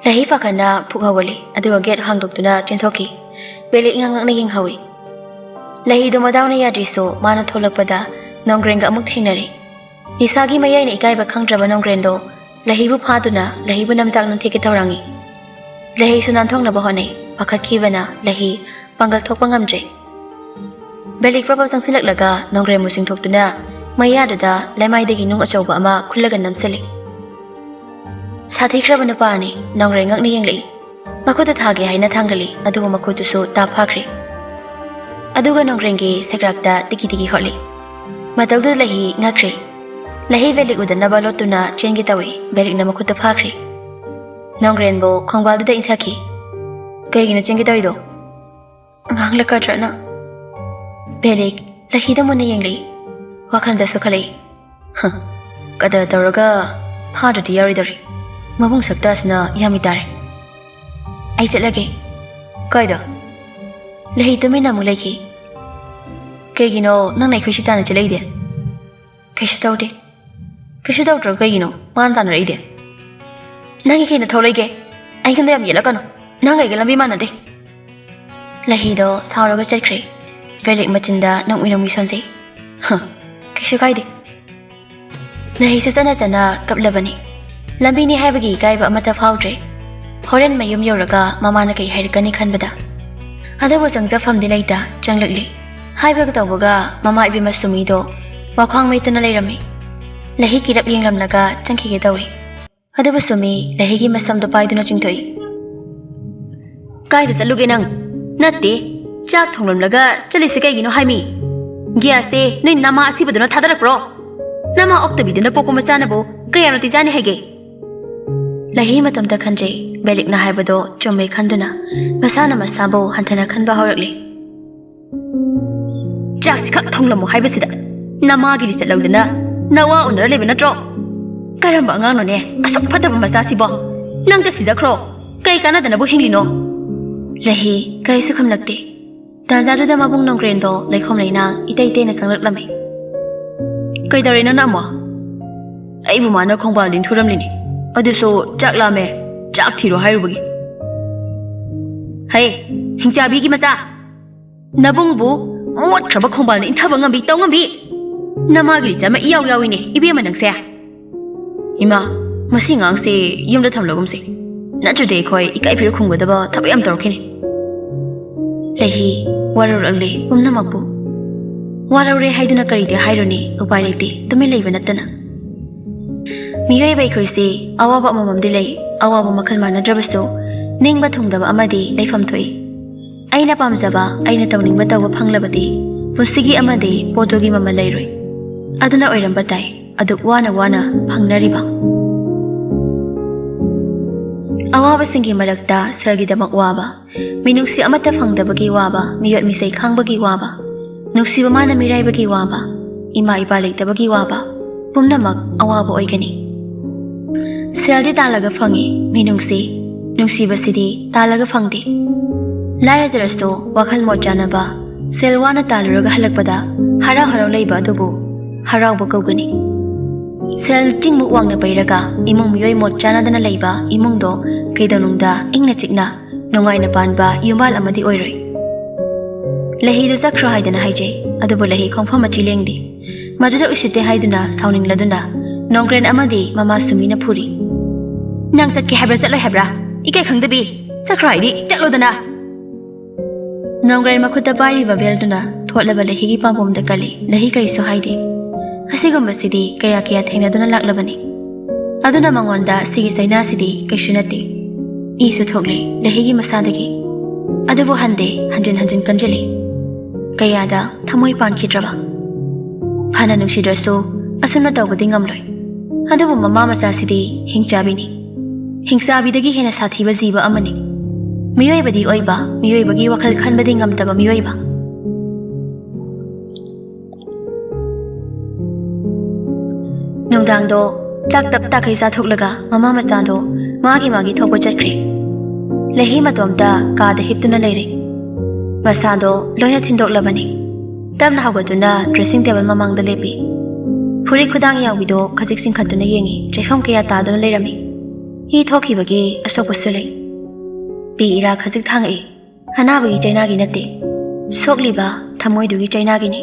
ꯂꯍꯤ ꯄꯥꯈꯠꯅ ꯄꯨꯛ ꯍꯧꯒꯠꯂꯤ, ꯑꯗꯨꯒ ꯒꯦꯠ ꯍꯥꯡꯗꯣꯛꯇꯨꯅ ꯆꯦꯟꯊꯣꯛꯈꯤ꯫ ꯕꯦꯂꯤꯛ ꯏꯉꯛ ꯉꯛꯅ ꯌꯦꯡꯍꯧꯏ꯫ ꯂꯍꯤꯗꯣ ꯃꯗꯥꯎꯅ ꯌꯥꯗ꯭ꯔꯤꯁꯨ ꯃꯥꯅ ꯊꯣꯛꯂꯛꯄꯗ ꯅꯣꯡꯒ꯭ꯔꯦꯟꯒ ꯑꯃꯨꯛ ꯊꯦꯡꯅꯔꯦ꯫ ꯅꯤꯁꯥꯒꯤ ꯃꯌꯥꯏꯅ ꯏꯀꯥꯏꯕ ꯈꯪꯗ꯭ꯔꯕ ꯅꯣꯡꯒ꯭ꯔꯦꯟꯗꯣ ꯂꯍꯤꯕꯨ ꯐꯥꯗꯨꯅ ꯂꯍꯤꯕꯨ ꯅꯝꯖꯥꯛ ꯅꯝꯊꯦꯛꯀꯦ ꯊꯧꯔꯥꯡꯏ꯫ ꯂꯍꯤꯁꯨ ꯅꯥꯟꯊꯣꯛꯅꯕ ꯍꯣꯠꯅꯩ꯫ ꯄꯥꯈꯠꯈꯤꯕꯅ ꯂꯍꯤ ꯄꯥꯡꯒꯜ ꯊꯣꯛꯄ ꯉꯝꯗ꯭ꯔꯦ꯫ ꯕꯦꯂꯤꯛ ꯄ꯭ꯔꯞ ꯄ꯭ꯔꯞ ꯆꯪꯁꯤꯜꯂꯛꯂꯒ ꯅꯣꯡꯒ꯭ꯔꯦꯟꯕꯨ ꯆꯤꯡꯊꯣꯛꯇꯨꯅ ꯃꯌꯥꯗꯨꯗ ꯂꯩꯃꯥꯏꯗꯒꯤ ꯅꯨꯡ ꯑꯆꯧꯕ ꯑꯃ ꯈꯨꯜꯂꯒ ꯅꯝꯁꯤꯜꯂꯤ꯫ ꯁꯥꯊꯤꯈ꯭ꯔꯕ ꯅꯨꯄꯥꯅꯤ꯫ ꯅꯣꯡꯒ꯭ꯔꯦꯟ ꯉꯛꯅ ꯌꯦꯡꯂꯛꯏ꯫ ꯃꯈꯨꯠꯇ ꯊꯥꯒꯦ ꯍꯥꯏꯅ ꯊꯥꯡꯒꯠꯂꯤ, ꯑꯗꯨꯕꯨ ꯃꯈꯨꯠꯇꯨꯁꯨ ꯇꯥꯞ ꯐꯥꯈ꯭ꯔꯦ꯫ ꯑꯗꯨꯒ ꯅꯣꯡꯒ꯭ꯔꯦꯟꯒꯤ ꯁꯦꯒ꯭ꯔꯥꯛꯇ ꯇꯤꯀꯤ ꯇꯤꯀꯤ ꯍꯣꯠꯂꯤ꯫ ꯃꯇꯧꯗꯨꯗ ꯂꯍꯤ ꯉꯛꯈ꯭ꯔꯦ꯫ ꯂꯍꯤ ꯕꯦꯂꯤꯛ ꯎꯗꯅꯕ ꯂꯣꯠꯇꯨꯅ ꯆꯦꯟꯒꯦ ꯇꯧꯏ, ꯕꯦꯂꯤꯛꯅ ꯃꯈꯨꯠꯇ ꯐꯥꯈ꯭ꯔꯦ꯫ ꯅꯣꯡꯒ꯭ꯔꯦꯟꯕꯨ ꯈꯣꯡꯕꯥꯜꯗꯨꯗ ꯏꯟꯊꯈꯤ꯫ "ꯀꯩꯒꯤꯅꯣ ꯆꯦꯟꯒꯦ ꯇꯧꯔꯤꯗꯣ?" ꯉꯥꯡꯂꯛꯀꯗ꯭ꯔꯅ꯫ ꯕꯦꯂꯤꯛ ꯂꯍꯤꯗ ꯃꯨꯟꯅ ꯌꯦꯡꯂꯛꯏ꯫ ꯋꯥꯈꯜꯗꯁꯨ ꯈꯜꯂꯛꯏ, "ꯍ, ꯀꯗꯔ ꯇꯧꯔꯒ ꯐꯥꯗ꯭ꯔꯗꯤ ꯌꯥꯔꯣꯏꯗꯧꯔꯤ꯫ ꯃꯕꯨꯡ ꯁꯛꯇ ꯑꯁꯤꯅ ꯌꯥꯝꯃꯤ ꯇꯥꯔꯦ꯫ ꯑꯩ ꯆꯠꯂꯒꯦ꯫" "ꯀꯥꯏꯗ?" ꯂꯍꯤ ꯇꯨꯃꯤꯟꯅ ꯑꯃꯨꯛ ꯂꯩꯈꯤ꯫ "ꯀꯩꯒꯤꯅꯣ ꯅꯪꯅ ꯑꯩꯈꯣꯏꯁꯤ ꯇꯥꯟꯅ ꯆꯠꯂꯛꯏꯗꯤ?" "ꯀꯩꯁꯨ ꯇꯧꯗꯦ꯫" "ꯀꯩꯁꯨ ꯇꯧꯗ꯭ꯔꯒ ꯀꯩꯒꯤꯅꯣ ꯃꯥꯅ ꯇꯥꯟꯅꯔꯛꯏꯗꯤ?" "ꯅꯪꯒꯤ ꯀꯩꯅꯣ ꯊꯧ ꯂꯩꯒꯦ? ꯑꯩꯉꯣꯟꯗ ꯌꯥꯝ ꯌꯦꯠꯂꯛꯀꯅꯨ꯫ ꯅꯪ ꯑꯩꯒ ꯂꯝꯕꯤ ꯃꯥꯟꯅꯗꯦ꯫" ꯂꯍꯤꯗꯣ ꯁꯥꯎꯔꯒ ꯆꯠꯈ꯭ꯔꯦ꯫ ꯕꯦꯂꯤꯛ ꯃꯆꯤꯟꯗ ꯅꯣꯡꯃꯤ ꯅꯣꯡꯃꯤ ꯁꯣꯟꯖꯩ꯫ "ꯍ, ꯀꯩꯁꯨ ꯀꯥꯏꯗꯦ꯫" ꯂꯍꯤꯁꯨ ꯆꯠꯅ ꯆꯠꯅ ꯀꯞꯂꯕꯅꯤ꯫ ꯂꯝꯕꯤꯅꯤ ꯍꯥꯏꯕꯒꯤ ꯏꯀꯥꯏꯕ ꯑꯃꯠꯇ ꯐꯥꯎꯗ꯭ꯔꯦ꯫ ꯍꯣꯔꯦꯟ ꯃꯌꯨꯝ ꯌꯧꯔꯒ ꯃꯃꯥꯅ ꯀꯩ ꯍꯥꯏꯔꯛꯀꯅꯤ ꯈꯟꯕꯗ꯫ ꯑꯗꯨꯕꯨ ꯆꯪꯖꯐꯝꯗꯤ ꯂꯩꯇ ꯆꯪꯂꯛꯂꯤ꯫ ꯍꯥꯏꯕꯒ ꯇꯧꯕꯒ ꯃꯃꯥ ꯏꯕꯦꯝꯃ ꯁꯨꯃꯤꯗꯣ ꯋꯥꯈ꯭ꯋꯥꯡ ꯃꯦꯠꯇꯨꯅ ꯂꯩꯔꯝꯃꯤ꯫ ꯂꯩꯍꯤ ꯀꯤꯔꯞ ꯌꯦꯡꯂꯝꯂꯒ ꯆꯪꯈꯤꯒꯦ ꯇꯧꯏ꯫ ꯑꯗꯨꯕꯨ ꯁꯨꯃꯤ ꯂꯩꯍꯤꯒꯤ ꯃꯁꯝꯗꯣ ꯄꯥꯏꯗꯨꯅ ꯆꯤꯡꯊꯣꯛꯏ꯫ "ꯀꯥꯏꯗ ꯆꯠꯂꯨꯒꯦ ꯅꯪ? ꯅꯠꯇꯦ, ꯆꯥꯛ ꯊꯣꯡꯂꯝꯂꯒ ꯆꯠꯂꯤꯁꯦ ꯀꯩꯒꯤꯅꯣ ꯍꯥꯏꯃꯤ? ꯒ꯭ꯌꯥꯁꯇꯤ ꯅꯣꯏ ꯅꯃꯥ ꯑꯁꯤꯕꯗꯨꯅ ꯊꯥꯗꯔꯛꯄ꯭ꯔꯣ? ꯅꯃꯥ ꯑꯣꯛꯇꯕꯤꯗꯨꯅ ꯄꯣꯛꯄ ꯃꯆꯥꯅꯕꯨ ꯀꯌꯥꯝ ꯅꯨꯡꯇꯤ ꯆꯥꯅꯤ ꯍꯥꯏꯒꯦ?" ꯂꯩꯍꯤ ꯃꯇꯣꯝꯇ ꯈꯟꯖꯩ꯫ ꯕꯦꯂꯤꯛꯅ ꯍꯥꯏꯕꯗꯣ ꯆꯨꯝꯃꯦ ꯈꯟꯗꯨꯅ ꯃꯁꯥꯅ ꯃꯁꯥꯕꯨ ꯍꯟꯊꯅ ꯈꯟꯕ ꯍꯧꯔꯛꯂꯤ꯫ "ꯆꯥꯛꯁꯤ ꯈꯛ ꯊꯣꯡꯂꯝꯃꯣ ꯍꯥꯏꯕꯁꯤꯗ ꯅꯃꯥꯒꯤ ꯂꯤꯆꯠ ꯂꯧꯗꯅ ꯅꯋꯥ ꯎꯅꯔ ꯂꯩꯕ ꯅꯠꯇ꯭ꯔꯣ? ꯀꯔꯝꯕ ꯑꯉꯥꯡꯅꯣꯅꯦ ꯑꯁꯨꯛ ꯐꯠꯇꯕ ꯃꯆꯥꯁꯤꯕꯣ? ꯅꯪꯇ ꯁꯤꯖꯈ꯭ꯔꯣ꯫ ꯀꯩ ꯀꯥꯟꯅꯗꯅꯕꯨ ꯍꯤꯡꯂꯤꯅꯣ?" ꯂꯩꯍꯤ ꯀꯔꯤꯁꯨ ꯈꯨꯝꯂꯛꯇꯦ꯫ ꯇꯥꯟꯖꯥꯗꯨꯗ ꯃꯕꯨꯡ ꯅꯣꯡꯒ꯭ꯔꯦꯟꯗꯣ ꯂꯩꯈꯣꯝ ꯂꯩꯅꯥꯡ ꯏꯇꯩ ꯏꯇꯩꯅ ꯆꯪꯂꯛꯂꯝꯃꯤ꯫ "ꯀꯩꯗꯧꯔꯦ ꯅꯪꯅ ꯑꯃꯨꯛ?" "ꯑꯩꯕꯨ ꯃꯥꯅ ꯈꯣꯡꯕꯥꯜꯗ ꯏꯟꯊꯨꯔꯝꯂꯤꯅꯤ꯫ ꯑꯗꯨꯁꯨ ꯆꯥꯛ ꯂꯥꯝꯃꯦ, ꯆꯥꯛ ꯊꯤꯔꯣ ꯍꯥꯏꯔꯨꯕꯒꯤ꯫" "ꯍꯩ, ꯍꯤꯡꯆꯥꯕꯤꯒꯤ ꯃꯆꯥ! ꯅꯕꯨꯡꯕꯨ ꯃꯣꯠꯈ꯭ꯔꯕ ꯈꯣꯡꯕꯥꯜꯅ ꯏꯟꯊꯕ ꯉꯝꯕꯤ, ꯇꯧ ꯉꯝꯕꯤ? ꯅꯃꯥꯒꯤ ꯂꯤꯆꯠ ꯑꯃ ꯏꯌꯥꯎ ꯌꯥꯎꯏꯅꯦ, ꯏꯕꯦꯝꯃ ꯅꯪꯁꯦ!" "ꯏꯃꯥ, ꯃꯁꯤ ꯑꯉꯥꯡꯁꯦ ꯌꯨꯝꯗ ꯊꯝꯂꯒꯨꯝꯁꯤ, ꯅꯠꯇ꯭ꯔꯗꯤ ꯑꯩꯈꯣꯏ ꯏꯀꯥꯏ ꯐꯤꯔ ꯈꯨꯝꯒꯗꯕ ꯊꯕꯛ ꯌꯥꯝ ꯇꯧꯔꯛꯈꯤꯅꯤ꯫" ꯂꯩꯍꯤ ꯋꯥꯔꯧꯔꯛꯂꯦ ꯄꯨꯝꯅꯃꯛꯄꯨ꯫ ꯋꯥꯔꯧꯔꯦ ꯍꯥꯏꯗꯨꯅ ꯀꯔꯤꯗꯤ ꯍꯥꯏꯔꯨꯅꯤ, ꯎꯄꯥꯏ ꯂꯩꯇꯦ, ꯇꯨꯃꯤꯟ ꯂꯩꯕ ꯅꯠꯇꯅ꯫ ꯃꯤꯑꯣꯏꯕ ꯑꯩꯈꯣꯏꯁꯤ ꯑꯋꯥꯕ ꯑꯃꯃꯝꯗꯤ ꯂꯩ, ꯑꯋꯥꯕ ꯃꯈꯜ ꯃꯥꯟꯅꯗ꯭ꯔꯕꯁꯨ ꯅꯤꯡꯕ ꯊꯨꯡꯗꯕ ꯑꯃꯗꯤ ꯂꯩꯐꯝ ꯊꯣꯛꯏ꯫ ꯑꯩꯅ ꯄꯥꯝꯖꯕ, ꯑꯩꯅ ꯇꯧꯅꯤꯡꯕ ꯇꯧꯕ ꯐꯪꯂꯕꯗꯤ ꯄꯨꯟꯁꯤꯒꯤ ꯑꯃꯗꯤ ꯄꯣꯠꯇꯨꯒꯤ ꯃꯃꯜ ꯂꯩꯔꯣꯏ꯫ ꯑꯗꯨꯅ ꯑꯣꯏꯔꯝꯕ ꯇꯥꯏ ꯑꯗꯨꯛ ꯋꯥꯅ ꯋꯥꯅ ꯐꯪꯅꯔꯤꯕ꯫ ꯑꯋꯥꯕꯁꯤꯡꯒꯤ ꯃꯔꯛꯇ ꯁꯦꯜꯒꯤꯗꯃꯛ ꯋꯥꯕ, ꯃꯤꯅꯨꯡꯁꯤ ꯑꯃꯠꯇ ꯐꯪꯗꯕꯒꯤ ꯋꯥꯕ, ꯃꯤꯑꯣꯠ ꯃꯤꯆꯩ ꯈꯥꯡꯕꯒꯤ ꯋꯥꯕ, ꯅꯨꯡꯁꯤꯕ ꯃꯥꯅ ꯃꯤꯔꯥꯏꯕꯒꯤ ꯋꯥꯕ, ꯏꯃꯥ ꯏꯄꯥ ꯂꯩꯇꯕꯒꯤ ꯋꯥꯕ, ꯄꯨꯝꯅꯃꯛ ꯑꯋꯥꯕ ꯑꯣꯏꯒꯅꯤ꯫ ꯁꯦꯜꯗꯤ ꯇꯥꯜꯂꯒ ꯐꯪꯏ, ꯃꯤꯅꯨꯡꯁꯤ, ꯅꯨꯡꯁꯤꯕꯁꯤꯗꯤ ꯇꯥꯜꯂꯒ ꯐꯪꯗꯦ꯫ ꯂꯥꯏꯔꯖꯔꯁꯨ ꯋꯥꯈꯜ ꯃꯣꯠ ꯆꯥꯅꯕ, ꯁꯦꯜ ꯋꯥꯅ ꯇꯥꯜꯂꯨꯔꯒ ꯍꯜꯂꯛꯄꯗ ꯍꯔꯥꯎ ꯍꯔꯥꯎ ꯂꯩꯕ ꯑꯗꯨꯕꯨ ꯍꯔꯥꯎꯕ ꯀꯧꯒꯅꯤ꯫ ꯁꯦꯜ ꯆꯤꯡꯃꯨꯛ ꯋꯥꯡꯅ ꯄꯩꯔꯒ ꯏꯃꯨꯡ ꯃꯤꯑꯣꯏ ꯃꯣꯠ ꯆꯥꯅꯗꯅ ꯂꯩꯕ ꯏꯃꯨꯡꯗꯣ ꯀꯩꯗꯧꯅꯨꯡꯗ ꯏꯪꯅ ꯆꯤꯛꯅ ꯅꯨꯡꯉꯥꯏꯅ ꯄꯥꯟꯕ ꯌꯨꯝꯕꯥꯜ ꯑꯃꯗꯤ ꯑꯣꯏꯔꯣꯏ꯫ ꯂꯩꯍꯤꯗꯨ ꯆꯠꯈ꯭ꯔꯣ ꯍꯥꯏꯗꯅ ꯍꯥꯏꯖꯩ, ꯑꯗꯨꯕꯨ ꯂꯩꯍꯤ ꯈꯣꯡꯐꯝ ꯃꯆꯤ ꯂꯦꯡꯗꯦ꯫ ꯃꯗꯨꯗ ꯎꯁꯤꯠꯇꯦ ꯍꯥꯏꯗꯨꯅ ꯁꯥꯎꯅꯤꯡꯂꯗꯨꯅ ꯅꯣꯡꯒ꯭ꯔꯦꯟ ꯑꯃꯗꯤ ꯃꯃꯥ ꯁꯨꯃꯤꯅ ꯐꯨꯔꯤ꯫ "ꯅꯪ ꯆꯠꯀꯦ ꯍꯥꯏꯕ꯭ꯔꯥ ꯆꯠꯂꯣꯏ ꯍꯥꯏꯕ꯭ꯔꯥ? ꯏꯀꯥꯏ ꯈꯪꯗꯕꯤ, ꯆꯠꯈ꯭ꯔꯣ ꯍꯥꯏꯗꯤ ꯆꯠꯂꯣꯗꯅ!" ꯅꯣꯡꯒ꯭ꯔꯦꯟ ꯃꯈꯨꯠꯇ ꯄꯥꯏꯔꯤꯕ ꯕꯦꯜꯗꯨꯅ ꯍꯣꯠꯂꯕ ꯂꯩꯍꯤꯒꯤ ꯄꯥꯝꯕꯣꯝꯗ ꯀꯜꯂꯤ꯫ ꯂꯩꯍꯤ ꯀꯔꯤꯁꯨ ꯍꯥꯏꯗꯦ꯫ ꯑꯁꯤꯒꯨꯝꯕꯁꯤꯗꯤ ꯀꯌꯥ ꯀꯌꯥ ꯊꯦꯡꯅꯗꯨꯅ ꯂꯥꯛꯂꯕꯅꯤ꯫ ꯑꯗꯨꯅ ꯃꯉꯣꯟꯗ ꯁꯤꯒꯤ ꯆꯩꯅꯥꯁꯤꯗꯤ ꯀꯩꯁꯨ ꯅꯠꯇꯦ꯫ ꯏꯁꯨ ꯊꯣꯛꯂꯤ ꯂꯩꯍꯤꯒꯤ ꯃꯁꯥꯗꯒꯤ꯫ ꯑꯗꯨꯕꯨ ꯍꯟꯗꯦ, ꯍꯟꯖꯤꯟ ꯍꯟꯖꯤꯟ ꯀꯟꯖꯤꯜꯂꯤ꯫ ꯀꯌꯥꯗ ꯊꯃꯣꯏ ꯄꯥꯟꯈꯤꯗ꯭ꯔꯕ꯫ ꯐꯅ ꯅꯨꯡꯁꯤꯗ꯭ꯔꯁꯨ ꯑꯁꯨꯝꯅ ꯇꯧꯕꯗꯤ ꯉꯝꯂꯣꯏ꯫ ꯑꯗꯨꯕꯨ ꯃꯃꯥ ꯃꯆꯥꯁꯤꯗꯤ ꯍꯤꯡꯆꯥꯕꯤꯅꯤ꯫ ꯍꯤꯡꯆꯥꯕꯤꯗꯒꯤ ꯍꯦꯟꯅ ꯁꯥꯊꯤꯕ ꯖꯤꯕ ꯑꯃꯅꯤ꯫ ꯃꯤꯑꯣꯏꯕꯗꯤ ꯑꯣꯏꯕ, ꯃꯤꯑꯣꯏꯕꯒꯤ ꯋꯥꯈꯜ ꯈꯟꯕꯗꯤ ꯉꯝꯗꯕ ꯃꯤꯑꯣꯏꯕ꯫ ꯅꯨꯡꯗꯥꯡꯗꯣ ꯆꯥꯛ ꯇꯞ ꯇꯥꯈꯩ ꯆꯥꯊꯣꯛꯂꯒ ꯃꯃꯥ ꯃꯆꯥꯗꯣ ꯃꯥꯒꯤ ꯃꯥꯒꯤ ꯊꯣꯛꯄ ꯆꯠꯈ꯭ꯔꯦ꯫ ꯂꯩꯍꯤ ꯃꯇꯣꯝꯇ ꯀꯥꯗ ꯍꯤꯞꯇꯨꯅ ꯂꯩꯔꯦ꯫ ꯃꯁꯥꯗꯣ ꯂꯣꯏꯅ ꯊꯤꯟꯗꯣꯛꯂꯕꯅꯤ꯫ ꯇꯞꯅ ꯍꯧꯒꯠꯇꯨꯅ dressing table ꯃꯃꯥꯡꯗ ꯂꯦꯞꯄꯤ꯫ ꯐꯨꯔꯤꯠ ꯈꯨꯗꯥꯡ ꯌꯥꯎꯕꯤꯗꯣ ꯈꯖꯤꯛ ꯆꯤꯡꯈꯠꯇꯨꯅ ꯌꯦꯡꯉꯤ꯫ ꯆꯩꯐꯝ ꯀꯌꯥ ꯇꯥꯗꯨꯅ ꯂꯩꯔꯝꯃꯤ꯫ ꯏ ꯊꯣꯛꯈꯤꯕꯒꯤ ꯑꯁꯣꯛꯄꯁꯨ ꯂꯩ꯫ ꯄꯤ ꯏꯔꯥ ꯈꯖꯤꯛ ꯊꯥꯡꯉꯛꯏ꯫ ꯑꯅꯥꯕꯒꯤ ꯆꯩꯅꯥꯒꯤ ꯅꯠꯇꯦ, ꯁꯣꯛꯂꯤꯕ ꯊꯃꯣꯏꯗꯨꯒꯤ ꯆꯩꯅꯥꯒꯤꯅꯤ꯫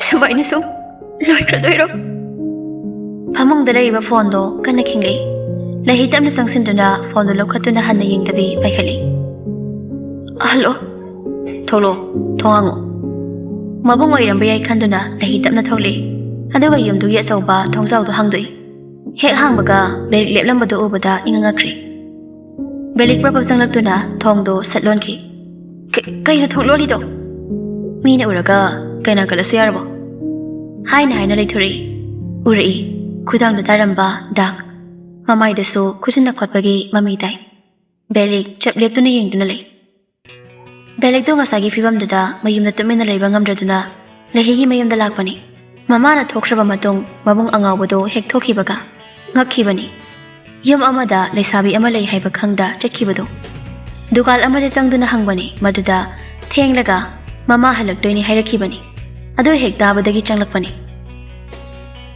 ꯁꯨꯃꯥꯏꯅ ꯁꯨꯝ ꯂꯣꯏꯈ꯭ꯔꯗꯣꯏꯔꯣ? ꯐꯃꯨꯡꯗ ꯂꯩꯔꯤꯕ phoneꯗꯣ ꯀꯟꯅ ꯈꯤꯡꯂꯛꯏ꯫ ꯂꯩꯍꯤ ꯇꯞꯅ ꯆꯪꯁꯤꯟꯗꯨꯅ phoneꯗꯨ ꯂꯧꯈꯠꯇꯨꯅ ꯍꯟꯅ ꯌꯦꯡꯗꯕꯤ ꯄꯥꯏꯈꯠꯂꯤ꯫ "Hello?" "ꯊꯣꯛꯂꯛꯑꯣ, ꯊꯣꯡ ꯍꯥꯡꯉꯣ꯫" ꯃꯕꯨꯡ ꯑꯣꯏꯔꯝꯕ ꯌꯥꯏ ꯈꯟꯗꯨꯅ ꯂꯩꯍꯤ ꯇꯞꯅ ꯊꯣꯛꯂꯛꯏ꯫ ꯑꯗꯨꯒ ꯌꯨꯝꯗꯨꯒꯤ ꯑꯆꯧꯕ ꯊꯣꯡꯖꯥꯎꯗꯨ ꯍꯥꯡꯗꯣꯛꯏ꯫ ꯍꯦꯛ ꯍꯥꯡꯕꯒ ꯕꯦꯔꯤꯛ ꯂꯦꯞꯂꯝꯕꯗꯨ ꯎꯕꯗ ꯏꯉꯛ ꯉꯛꯈ꯭ꯔꯦ꯫ ꯕꯦꯔꯤꯛ ꯄ꯭ꯔꯞ ꯄ꯭ꯔꯞ ꯆꯪꯂꯛꯇꯨꯅ ꯊꯣꯡꯗꯨ ꯁꯠ ꯂꯣꯟꯈꯤ꯫ "ꯀ-, ꯀꯩꯅꯣ ꯊꯣꯡ ꯂꯣꯜꯂꯤꯗꯣ?" "ꯃꯤꯅ ꯎꯔꯒ ꯀꯩꯅꯥ ꯀꯠꯂꯁꯨ ꯌꯥꯔꯕꯣ?" ꯍꯥꯏꯅ ꯍꯥꯏꯅ ꯂꯩꯊꯣꯔꯛꯏ꯫ ꯎꯔꯛꯏ꯫ ꯈꯨꯗꯥꯡꯗ ꯇꯥꯔꯝꯕ ꯗꯥꯛ꯫ ꯃꯃꯥꯏꯗꯁꯨ ꯈꯨꯖꯤꯟꯅ ꯈꯣꯠꯄꯒꯤ ꯃꯃꯤ ꯇꯥꯏ꯫ ꯕꯦꯔꯤꯛ ꯆꯞ ꯂꯦꯞꯇꯨꯅ ꯌꯦꯡꯗꯨꯅ ꯂꯩ꯫ ꯕꯦꯔꯤꯛꯇꯣ ꯉꯁꯥꯏꯒꯤ ꯐꯤꯕꯝꯗꯨꯗ ꯃꯌꯨꯝꯗ ꯇꯨꯃꯤꯟꯅ ꯂꯩꯕ ꯉꯝꯗ꯭ꯔꯗꯨꯅ ꯂꯩꯍꯤꯒꯤ ꯃꯌꯨꯝꯗ ꯂꯥꯛꯄꯅꯤ꯫ ꯃꯃꯥꯅ ꯊꯣꯛꯈ꯭ꯔꯕ ꯃꯇꯨꯡ ꯃꯕꯨꯡ ꯑꯉꯥꯎꯕꯗꯣ ꯍꯦꯛ ꯊꯣꯛꯈꯤꯕꯒ ꯉꯛꯈꯤꯕꯅꯤ꯫ ꯌꯨꯝ ꯑꯃꯗ ꯂꯩꯁꯥꯕꯤ ꯑꯃ ꯂꯩ ꯍꯥꯏꯕ ꯈꯪꯗ ꯆꯠꯈꯤꯕꯗꯣ꯫ ꯗꯨꯀꯥꯟ ꯑꯃꯗ ꯆꯪꯗꯨꯅ ꯍꯪꯕꯅꯤ꯫ ꯃꯗꯨꯗ ꯊꯦꯡꯂꯒ ꯃꯃꯥ ꯍꯜꯂꯛꯇꯣꯏꯅꯤ ꯍꯥꯏꯔꯛꯈꯤꯕꯅꯤ꯫ ꯑꯗꯨ ꯍꯦꯛ ꯇꯥꯕꯗꯒꯤ ꯆꯪꯂꯛꯄꯅꯤ꯫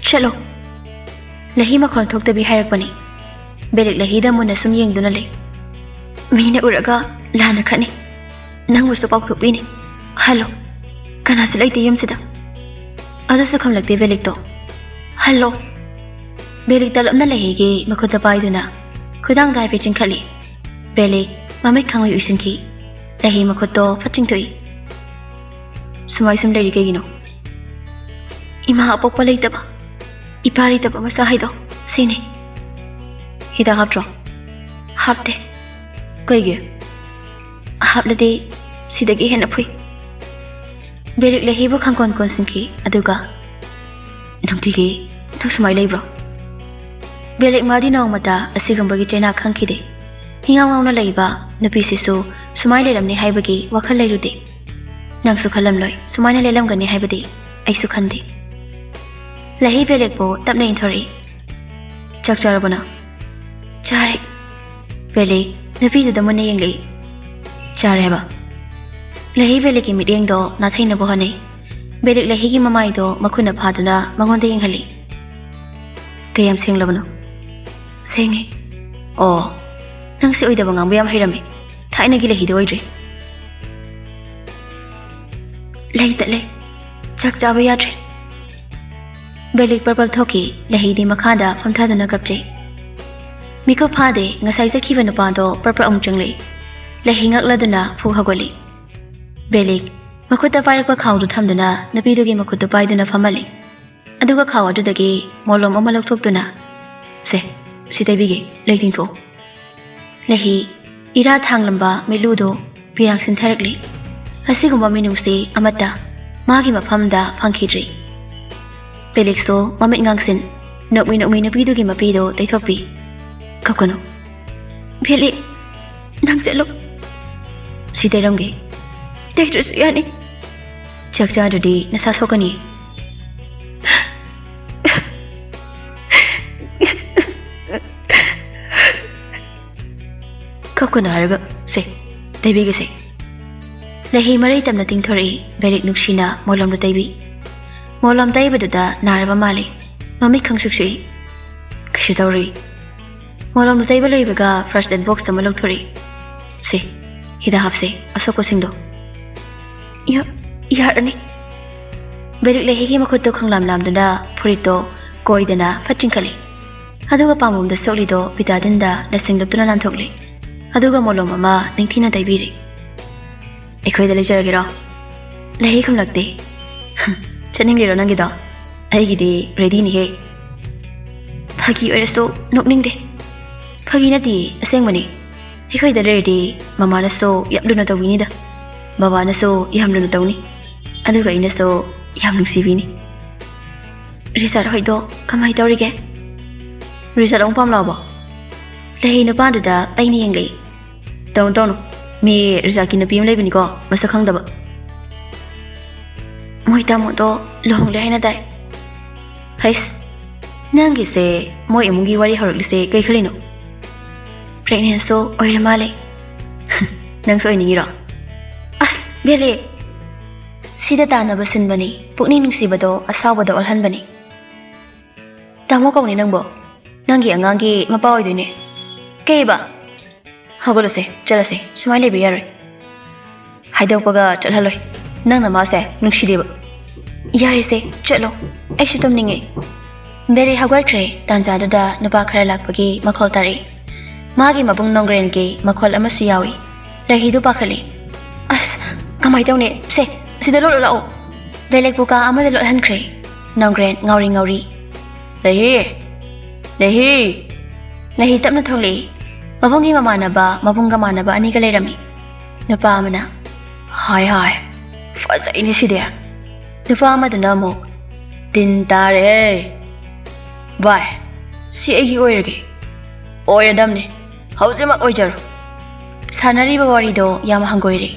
"ꯆꯠꯂꯣ꯫" ꯂꯩꯍꯤ ꯃꯈꯣꯜ ꯊꯣꯛꯇꯕꯤ ꯍꯥꯏꯔꯛꯄꯅꯤ꯫ ꯕꯦꯔꯤꯛ ꯂꯩꯍꯤꯗ ꯃꯨꯟꯅ ꯁꯨꯝ ꯌꯦꯡꯗꯨꯅ ꯂꯩ꯫ "ꯃꯤꯅ ꯎꯔꯒ ꯂꯥꯟꯅ ꯈꯠꯅꯤ꯫ ꯅꯪꯕꯨꯁꯨ ꯀꯥꯎꯊꯣꯛꯄꯤꯅꯤ꯫ ꯍꯜꯂꯣ꯫ ꯀꯅꯥꯁꯨ ꯂꯩꯇꯦ ꯌꯨꯝꯁꯤꯗ꯫" ꯑꯗꯨꯁꯨ ꯈꯨꯝꯂꯛꯇꯦ ꯕꯦꯔꯤꯛꯇꯣ꯫ "ꯍꯜꯂꯣ꯫" ꯕꯦꯔꯤꯛ ꯇꯞꯂꯞꯅ ꯂꯩꯍꯤꯒꯤ ꯃꯈꯨꯠꯇ ꯄꯥꯏꯗꯨꯅ ꯈꯨꯗꯥꯡꯗ ꯍꯥꯏꯐꯦꯠ ꯆꯤꯡꯈꯠꯂꯤ꯫ ꯕꯦꯔꯤꯛ ꯃꯃꯤꯠ ꯈꯪꯎꯏ ꯎꯏꯁꯤꯟꯈꯤ꯫ ꯂꯩꯍꯤ ꯃꯈꯨꯠꯇꯣ ꯐꯠ ꯆꯤꯡꯊꯣꯛꯏ꯫ ꯁꯨꯃꯥꯏ ꯁꯨꯝ ꯂꯩꯔꯤ ꯀꯩꯒꯤꯅꯣ? ꯏꯃꯥ ꯑꯄꯣꯛꯄ ꯂꯩꯇꯕ, ꯏꯄꯥ ꯂꯩꯇꯕ ꯃꯆꯥ ꯍꯥꯏꯗꯣ ꯁꯤꯅꯤ꯫ ꯍꯤꯗꯥꯛ ꯍꯥꯞꯇ꯭ꯔꯣ? ꯍꯥꯞꯇꯦ꯫ ꯀꯩꯒꯤ? ꯍꯥꯞꯂꯗꯤ ꯁꯤꯗꯒꯤ ꯍꯦꯟꯅ ꯐꯨꯏ꯫ ꯕꯦꯂꯤꯛ ꯂꯩꯍꯤꯕꯨ ꯈꯪꯀꯣꯟ ꯀꯣꯟꯁꯤꯟꯈꯤ, ꯑꯗꯨꯒ, "ꯅꯨꯡꯇꯤꯒꯤ ꯅꯪ ꯁꯨꯃꯥꯏ ꯂꯩꯕ꯭ꯔꯣ?" ꯕꯦꯂꯤꯛ ꯃꯥꯗꯤ ꯅꯣꯡꯃꯇ ꯑꯁꯤꯒꯨꯝꯕꯒꯤ ꯆꯩꯅꯥ ꯈꯪꯈꯤꯗꯦ꯫ ꯍꯤꯉꯥꯎ ꯉꯥꯎꯅ ꯂꯩꯕ ꯅꯨꯄꯤꯁꯤꯁꯨ ꯁꯨꯃꯥꯏ ꯂꯩꯔꯝꯅꯤ ꯍꯥꯏꯕꯒꯤ ꯋꯥꯈꯜ ꯂꯩꯔꯨꯗꯦ꯫ ꯅꯪꯁꯨ ꯈꯜꯂꯝꯂꯣꯏ, ꯁꯨꯃꯥꯏꯅ ꯂꯦꯜꯂꯝꯒꯅꯤ ꯍꯥꯏꯕꯗꯤ ꯑꯩꯁꯨ ꯈꯟꯗꯦ꯫ ꯂꯩꯍꯤ ꯕꯦꯂꯤꯛꯄꯨ ꯇꯞꯅ ꯏꯟꯊꯣꯔꯛꯏ꯫ "ꯆꯥꯛ ꯆꯥꯔꯕꯣ ꯅꯪ?" "ꯆꯥꯔꯦ꯫" ꯕꯦꯂꯤꯛ ꯅꯨꯄꯤꯗꯨꯗ ꯃꯨꯟꯅ ꯌꯦꯡꯂꯛꯏ꯫ "ꯆꯥꯔꯦ ꯍꯥꯏꯕ?" ꯂꯩꯍꯤ ꯕꯦꯂꯤꯛꯀꯤ ꯃꯤꯠꯌꯦꯡꯗꯣ ꯅꯥꯊꯩꯅꯕ ꯍꯣꯠꯅꯩ꯫ ꯕꯦꯂꯤꯛ ꯂꯩꯍꯤꯒꯤ ꯃꯃꯥꯏꯗꯣ ꯃꯈꯨꯠꯅ ꯐꯥꯗꯨꯅ ꯃꯉꯣꯟꯗ ꯌꯦꯡꯍꯜꯂꯤ꯫ "ꯀꯌꯥꯝ ꯁꯦꯡꯂꯕꯅꯣ?" "ꯁꯦꯡꯉꯦ꯫" "ꯑꯣ, ꯅꯪꯁꯦ ꯑꯣꯏꯗꯕ ꯉꯥꯡꯕ ꯌꯥꯝ ꯍꯩꯔꯝꯃꯦ꯫ ꯊꯥꯏꯅꯒꯤ ꯂꯩꯍꯤꯗꯣ ꯑꯣꯏꯗ꯭ꯔꯦ꯫" "ꯂꯩ ꯇꯠꯂꯦ꯫ ꯆꯥꯛ ꯆꯥꯕ ꯌꯥꯗ꯭ꯔꯦ꯫" ꯕꯦꯂꯤꯛ ꯄꯔꯄꯜ ꯊꯣꯛꯈꯤ꯫ ꯂꯩꯍꯤꯗꯤ ꯃꯈꯥꯗ ꯐꯝꯊꯗꯨꯅ ꯀꯞꯆꯩ꯫ ꯃꯤꯀꯨꯞ ꯐꯥꯗꯦ, ꯉꯁꯥꯏ ꯆꯠꯈꯤꯕ ꯅꯨꯄꯥꯗꯣ ꯄꯔꯄꯜ ꯑꯃꯨꯛ ꯆꯪꯂꯛꯏ꯫ ꯂꯩꯍꯤ ꯉꯛꯂꯗꯨꯅ ꯐꯨ ꯍꯧꯒꯠꯂꯤ꯫ ꯕꯦꯂꯤꯛ ꯃꯈꯨꯠꯇ ꯄꯥꯏꯔꯛꯄ ꯈꯥꯎꯗꯨ ꯊꯝꯗꯨꯅ ꯅꯨꯄꯤꯗꯨꯒꯤ ꯃꯈꯨꯠꯇꯨ ꯄꯥꯏꯗꯨꯅ ꯐꯝꯍꯜꯂꯤ꯫ ꯑꯗꯨꯒ ꯈꯥꯎ ꯑꯗꯨꯗꯒꯤ ꯃꯣꯂꯣꯝ ꯑꯃ ꯂꯧꯊꯣꯛꯇꯨꯅ, "ꯁꯦ, ꯁꯤ ꯇꯩꯕꯤꯒꯦ, ꯂꯩ ꯇꯤꯡꯊꯣꯛꯑꯣ꯫" ꯂꯩꯍꯤ ꯏꯔꯥ ꯊꯥꯡꯂꯝꯕ ꯃꯤꯠꯂꯨꯗꯨ ꯄꯤꯔꯥꯡ ꯁꯤꯟꯊꯔꯛꯂꯤ꯫ ꯑꯁꯤꯒꯨꯝꯕ ꯃꯤꯅꯨꯡꯁꯤ ꯑꯃꯠꯇ ꯃꯥꯒꯤ ꯃꯐꯝꯗ ꯐꯪꯈꯤꯗ꯭ꯔꯤ꯫ ꯕꯦꯂꯤꯛꯁꯨ ꯃꯃꯤꯠ ꯉꯥꯡꯁꯤꯟ, ꯅꯣꯛꯃꯤ ꯅꯣꯛꯃꯤ ꯅꯨꯄꯤꯗꯨꯒꯤ ꯃꯄꯤꯗꯨ ꯇꯩꯊꯣꯛꯄꯤ꯫ "ꯀꯞꯀꯅꯨ꯫" "ꯕꯦꯂꯤꯛ, ꯅꯪ ꯆꯠꯂꯨ꯫" "ꯁꯤ ꯇꯩꯔꯝꯒꯦ꯫" "ꯇꯩꯗ꯭ꯔꯁꯨ ꯌꯥꯅꯤ꯫" "ꯆꯥꯛ ꯆꯥꯗ꯭ꯔꯗꯤ ꯅꯁꯥ ꯁꯣꯛꯀꯅꯤ꯫" "ꯀꯞꯀꯅꯨ ꯍꯥꯏꯔꯒ, ꯁꯦ, ꯇꯩꯕꯤꯒꯦꯁꯦ꯫" ꯂꯩꯍꯤ ꯃꯔꯩ ꯇꯝꯅ ꯇꯤꯡꯊꯣꯔꯛꯏ꯫ ꯕꯦꯂꯤꯛ ꯅꯨꯡꯁꯤꯅ ꯃꯣꯂꯣꯝꯗꯨ ꯇꯩꯕꯤ꯫ ꯃꯣꯂꯣꯝ ꯇꯩꯕꯗꯨꯗ ꯅꯥꯔꯕ ꯃꯥꯜꯂꯤ꯫ ꯃꯃꯤꯠ ꯈꯪꯁꯨꯛ ꯁꯨꯛꯏ꯫ "ꯀꯩꯁꯨ ꯇꯧꯔꯣꯏ꯫" ꯃꯣꯂꯣꯝꯗꯨ ꯇꯩꯕ ꯂꯣꯏꯕꯒ first aid box ꯑꯃ ꯂꯧꯊꯣꯔꯛꯏ꯫ "ꯁꯦ, ꯍꯤꯗꯥꯛ ꯍꯥꯞꯁꯦ, ꯑꯁꯣꯛꯄꯁꯤꯡꯗꯣ꯫" "ꯌꯥ-, ꯌꯥꯔꯅꯤ꯫" ꯕꯦꯂꯤꯛ ꯂꯩꯍꯤꯒꯤ ꯃꯈꯨꯠꯇꯣ ꯈꯪꯂꯥꯝ ꯂꯥꯝꯗꯨꯅ ꯐꯨꯔꯤꯠꯇꯣ ꯀꯣꯏꯗꯅ ꯐꯠ ꯆꯤꯡꯈꯠꯂꯤ꯫ ꯑꯗꯨꯒ ꯄꯥꯝꯕꯣꯝꯗ ꯁꯣꯛꯂꯤꯗꯣ ꯕꯤꯇꯥꯗꯤꯟꯗ ꯅꯁꯤꯡ ꯂꯨꯞꯇꯨꯅ ꯅꯥꯟꯊꯣꯛꯂꯤ꯫ ꯑꯗꯨꯒ ꯃꯣꯂꯣꯝ ꯑꯃ ꯅꯤꯡꯊꯤꯅ ꯇꯩꯕꯤꯔꯤ꯫ "ꯑꯩꯈꯣꯏꯗ ꯂꯩꯖꯔꯒꯦꯔꯣ?" ꯂꯩꯍꯤ ꯈꯨꯝꯂꯛꯇꯦ꯫ ꯆꯠꯅꯤꯡꯂꯤꯔꯣ ꯅꯪꯒꯤꯗꯣ? ꯑꯩꯒꯤꯗꯤ ꯔꯦꯗꯤꯅꯤꯍꯦ꯫ ꯐꯥꯒꯤ ꯑꯣꯏꯔꯁꯨ ꯅꯣꯛꯅꯤꯡꯗꯦ꯫ ꯐꯥꯒꯤ ꯅꯠꯇꯦ, ꯑꯁꯦꯡꯕꯅꯤ꯫ ꯑꯩꯈꯣꯏꯗ ꯂꯩꯔꯗꯤ ꯃꯃꯥꯅꯁꯨ ꯌꯥꯝ ꯂꯨꯅ ꯇꯧꯕꯤꯅꯤꯗ, ꯕꯕꯥꯅꯁꯨ ꯌꯥꯝ ꯂꯨꯅ ꯇꯧꯅꯤ, ꯑꯗꯨꯒ ꯑꯩꯅꯁꯨ ꯌꯥꯝ ꯅꯨꯡꯁꯤꯕꯤꯅꯤ꯫ ꯔꯤꯆꯥꯔꯗ ꯍꯣꯏꯗꯣ ꯀꯃꯥꯏ ꯇꯧꯔꯤꯒꯦ? ꯔꯤꯆꯥꯔꯗ ꯑꯃꯨꯛ ꯄꯥꯝꯂꯛꯑꯕꯣ? ꯂꯩꯍꯤ ꯅꯨꯄꯥꯗꯨꯗ ꯑꯩꯅ ꯌꯦꯡꯂꯛꯏ꯫ ꯇꯧꯅꯨ ꯇꯧꯅꯨ, ꯃꯤ ꯔꯤꯆꯥꯔꯗꯀꯤ ꯅꯨꯄꯤ ꯑꯃ ꯂꯩꯕꯅꯤꯀꯣ, ꯃꯁꯛ ꯈꯪꯗꯕ꯫ ꯃꯣꯏ ꯇꯥꯃꯣꯗꯣ ꯂꯨꯍꯣꯡꯂꯦ ꯍꯥꯏꯅ ꯇꯥꯏ꯫ ꯍꯩꯁ, ꯅꯪꯒꯤꯁꯦ ꯃꯣꯏ ꯏꯃꯨꯡꯒꯤ ꯋꯥꯔꯤ ꯍꯧꯔꯛꯂꯤꯁꯦ ꯀꯩ ꯈꯜꯂꯤꯅꯣ? ꯄ꯭ꯔꯦꯒꯅꯦꯟꯁꯨ ꯑꯣꯏꯔ ꯃꯥꯜꯂꯦ꯫ ꯅꯪꯁꯨ ꯑꯣꯏꯅꯤꯡꯉꯤꯔꯣ? ꯑꯁ ꯕꯦꯂꯦ, ꯁꯤꯗ ꯇꯥꯟꯅꯕ ꯁꯤꯟꯕꯅꯤ, ꯄꯨꯛꯅꯤꯡ ꯅꯨꯡꯁꯤꯕꯗꯣ ꯑꯁꯥꯎꯕꯗ ꯑꯣꯜꯍꯟꯕꯅꯤ꯫ ꯇꯥꯃꯣ ꯀꯧꯅꯤ ꯅꯪꯕꯣ? ꯅꯪꯒꯤ ꯑꯉꯥꯡꯒꯤ ꯃꯄꯥ ꯑꯣꯏꯗꯣꯏꯅꯦ꯫ ꯀꯩꯕ? ꯍꯧꯒꯠꯂꯁꯦ, ꯆꯠꯂꯁꯦ, ꯁꯨꯃꯥꯏꯅ ꯂꯩꯕ ꯌꯥꯔꯣꯏ꯫ ꯍꯥꯏꯗꯣꯛꯄꯒ ꯆꯠꯍꯜꯂꯣꯏ꯫ ꯅꯪꯅ ꯃꯥꯁꯦ ꯅꯨꯡꯁꯤꯗꯦꯕ꯫ ꯌꯥꯔꯦꯁꯦ, ꯆꯠꯂꯣ꯫ ꯑꯩꯁꯨ ꯇꯨꯝꯅꯤꯡꯉꯦ꯫ ꯕꯦꯂꯦ ꯍꯧꯒꯠꯈ꯭ꯔꯦ꯫ ꯇꯥꯟꯖꯥꯗꯨꯗ ꯅꯨꯄꯥ ꯈꯔ ꯂꯥꯛꯄꯒꯤ ꯃꯈꯣꯜ ꯇꯥꯔꯛꯏ꯫ ꯃꯥꯒꯤ ꯃꯕꯨꯡ ꯅꯣꯡꯒ꯭ꯔꯦꯟꯒꯤ ꯃꯈꯣꯜ ꯑꯃꯁꯨ ꯌꯥꯎꯏ꯫ ꯂꯩꯍꯤꯗꯨ ꯄꯥꯈꯠꯂꯤ꯫ ꯑꯁ, ꯀꯃꯥꯏ ꯇꯧꯅꯤ? ꯁꯦ, ꯁꯤꯗ ꯂꯣꯠꯂꯨ ꯂꯥꯛꯑꯣ꯫ ꯕꯦꯂꯦꯛꯄꯨ ꯀꯥ ꯑꯃꯗ ꯂꯣꯠꯍꯟꯈ꯭ꯔꯦ꯫ ꯅꯣꯡꯒ꯭ꯔꯦꯟ ꯉꯥꯎꯔꯤ ꯉꯥꯎꯔꯤ꯫ "ꯂꯩꯍꯤ! ꯂꯩꯍꯤ!" ꯂꯩꯍꯤ ꯇꯞꯅ ꯊꯣꯛꯂꯛꯏ꯫ ꯃꯕꯨꯡꯒꯤ ꯃꯃꯥꯟꯅꯕ, ꯃꯕꯨꯡꯒ ꯃꯥꯟꯅꯕ ꯑꯅꯤꯒ ꯂꯩꯔꯝꯃꯤ꯫ ꯅꯨꯄꯥ ꯑꯃꯅ, "ꯍꯥꯏ ꯍꯥꯏ, ꯐꯖꯩꯅꯦ ꯁꯤꯗꯤ!" ꯅꯨꯄꯥ ꯑꯃꯗꯨꯅ ꯑꯃꯨꯛ, "ꯇꯤꯟ ꯇꯥꯔꯦꯍꯦ! ꯚꯥꯏ, ꯁꯤ ꯑꯩꯒꯤ ꯑꯣꯏꯔꯒꯦ꯫ ꯑꯣꯏꯔꯗꯝꯅꯤ꯫ ꯍꯧꯖꯤꯛꯃꯛ ꯑꯣꯏꯖꯔꯣ!" ꯁꯥꯟꯅꯔꯤꯕ ꯋꯥꯔꯤꯗꯣ ꯌꯥꯝ ꯍꯪꯒꯣꯏꯔꯦ꯫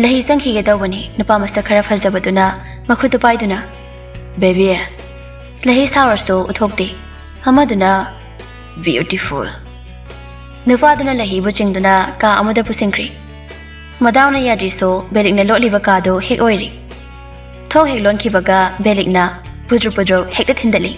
ꯂꯩꯍꯤ ꯆꯪꯈꯤꯒꯦ ꯇꯧꯕꯅꯤ, ꯅꯨꯄꯥ ꯃꯁꯛ ꯈꯔ ꯐꯖꯕꯗꯨꯅ ꯃꯈꯨꯠꯇꯨ ꯄꯥꯏꯗꯨꯅ, "ꯕꯦꯕꯤ, ꯂꯩꯍꯤ ꯁꯥꯎꯔꯁꯨ ꯎꯠꯊꯣꯛꯇꯦ"꯫ ꯑꯃꯗꯨꯅ, "ꯕ꯭ꯌꯨꯇꯤꯐꯨꯜ"꯫ ꯅꯨꯄꯥꯗꯨꯅ ꯂꯩꯍꯤꯕꯨ ꯆꯤꯡꯗꯨꯅ ꯀꯥ ꯑꯃꯗ ꯄꯨꯁꯤꯟꯈ꯭ꯔꯦ꯫ ꯃꯗꯥꯎꯅ ꯌꯥꯗ꯭ꯔꯤꯁꯨ ꯕꯦꯂꯤꯛꯅ ꯂꯣꯠꯂꯤꯕ ꯀꯥꯗꯨ ꯍꯦꯛ ꯑꯣꯏꯔꯦ꯫ ꯊꯣꯡ ꯍꯦꯛ ꯂꯣꯟꯈꯤꯕꯒ ꯕꯦꯂꯤꯛꯅ ꯄꯨꯗ꯭ꯔꯨ ꯄꯨꯗ꯭ꯔꯨ ꯍꯦꯛꯇ ꯊꯤꯟꯗꯠꯂꯤ꯫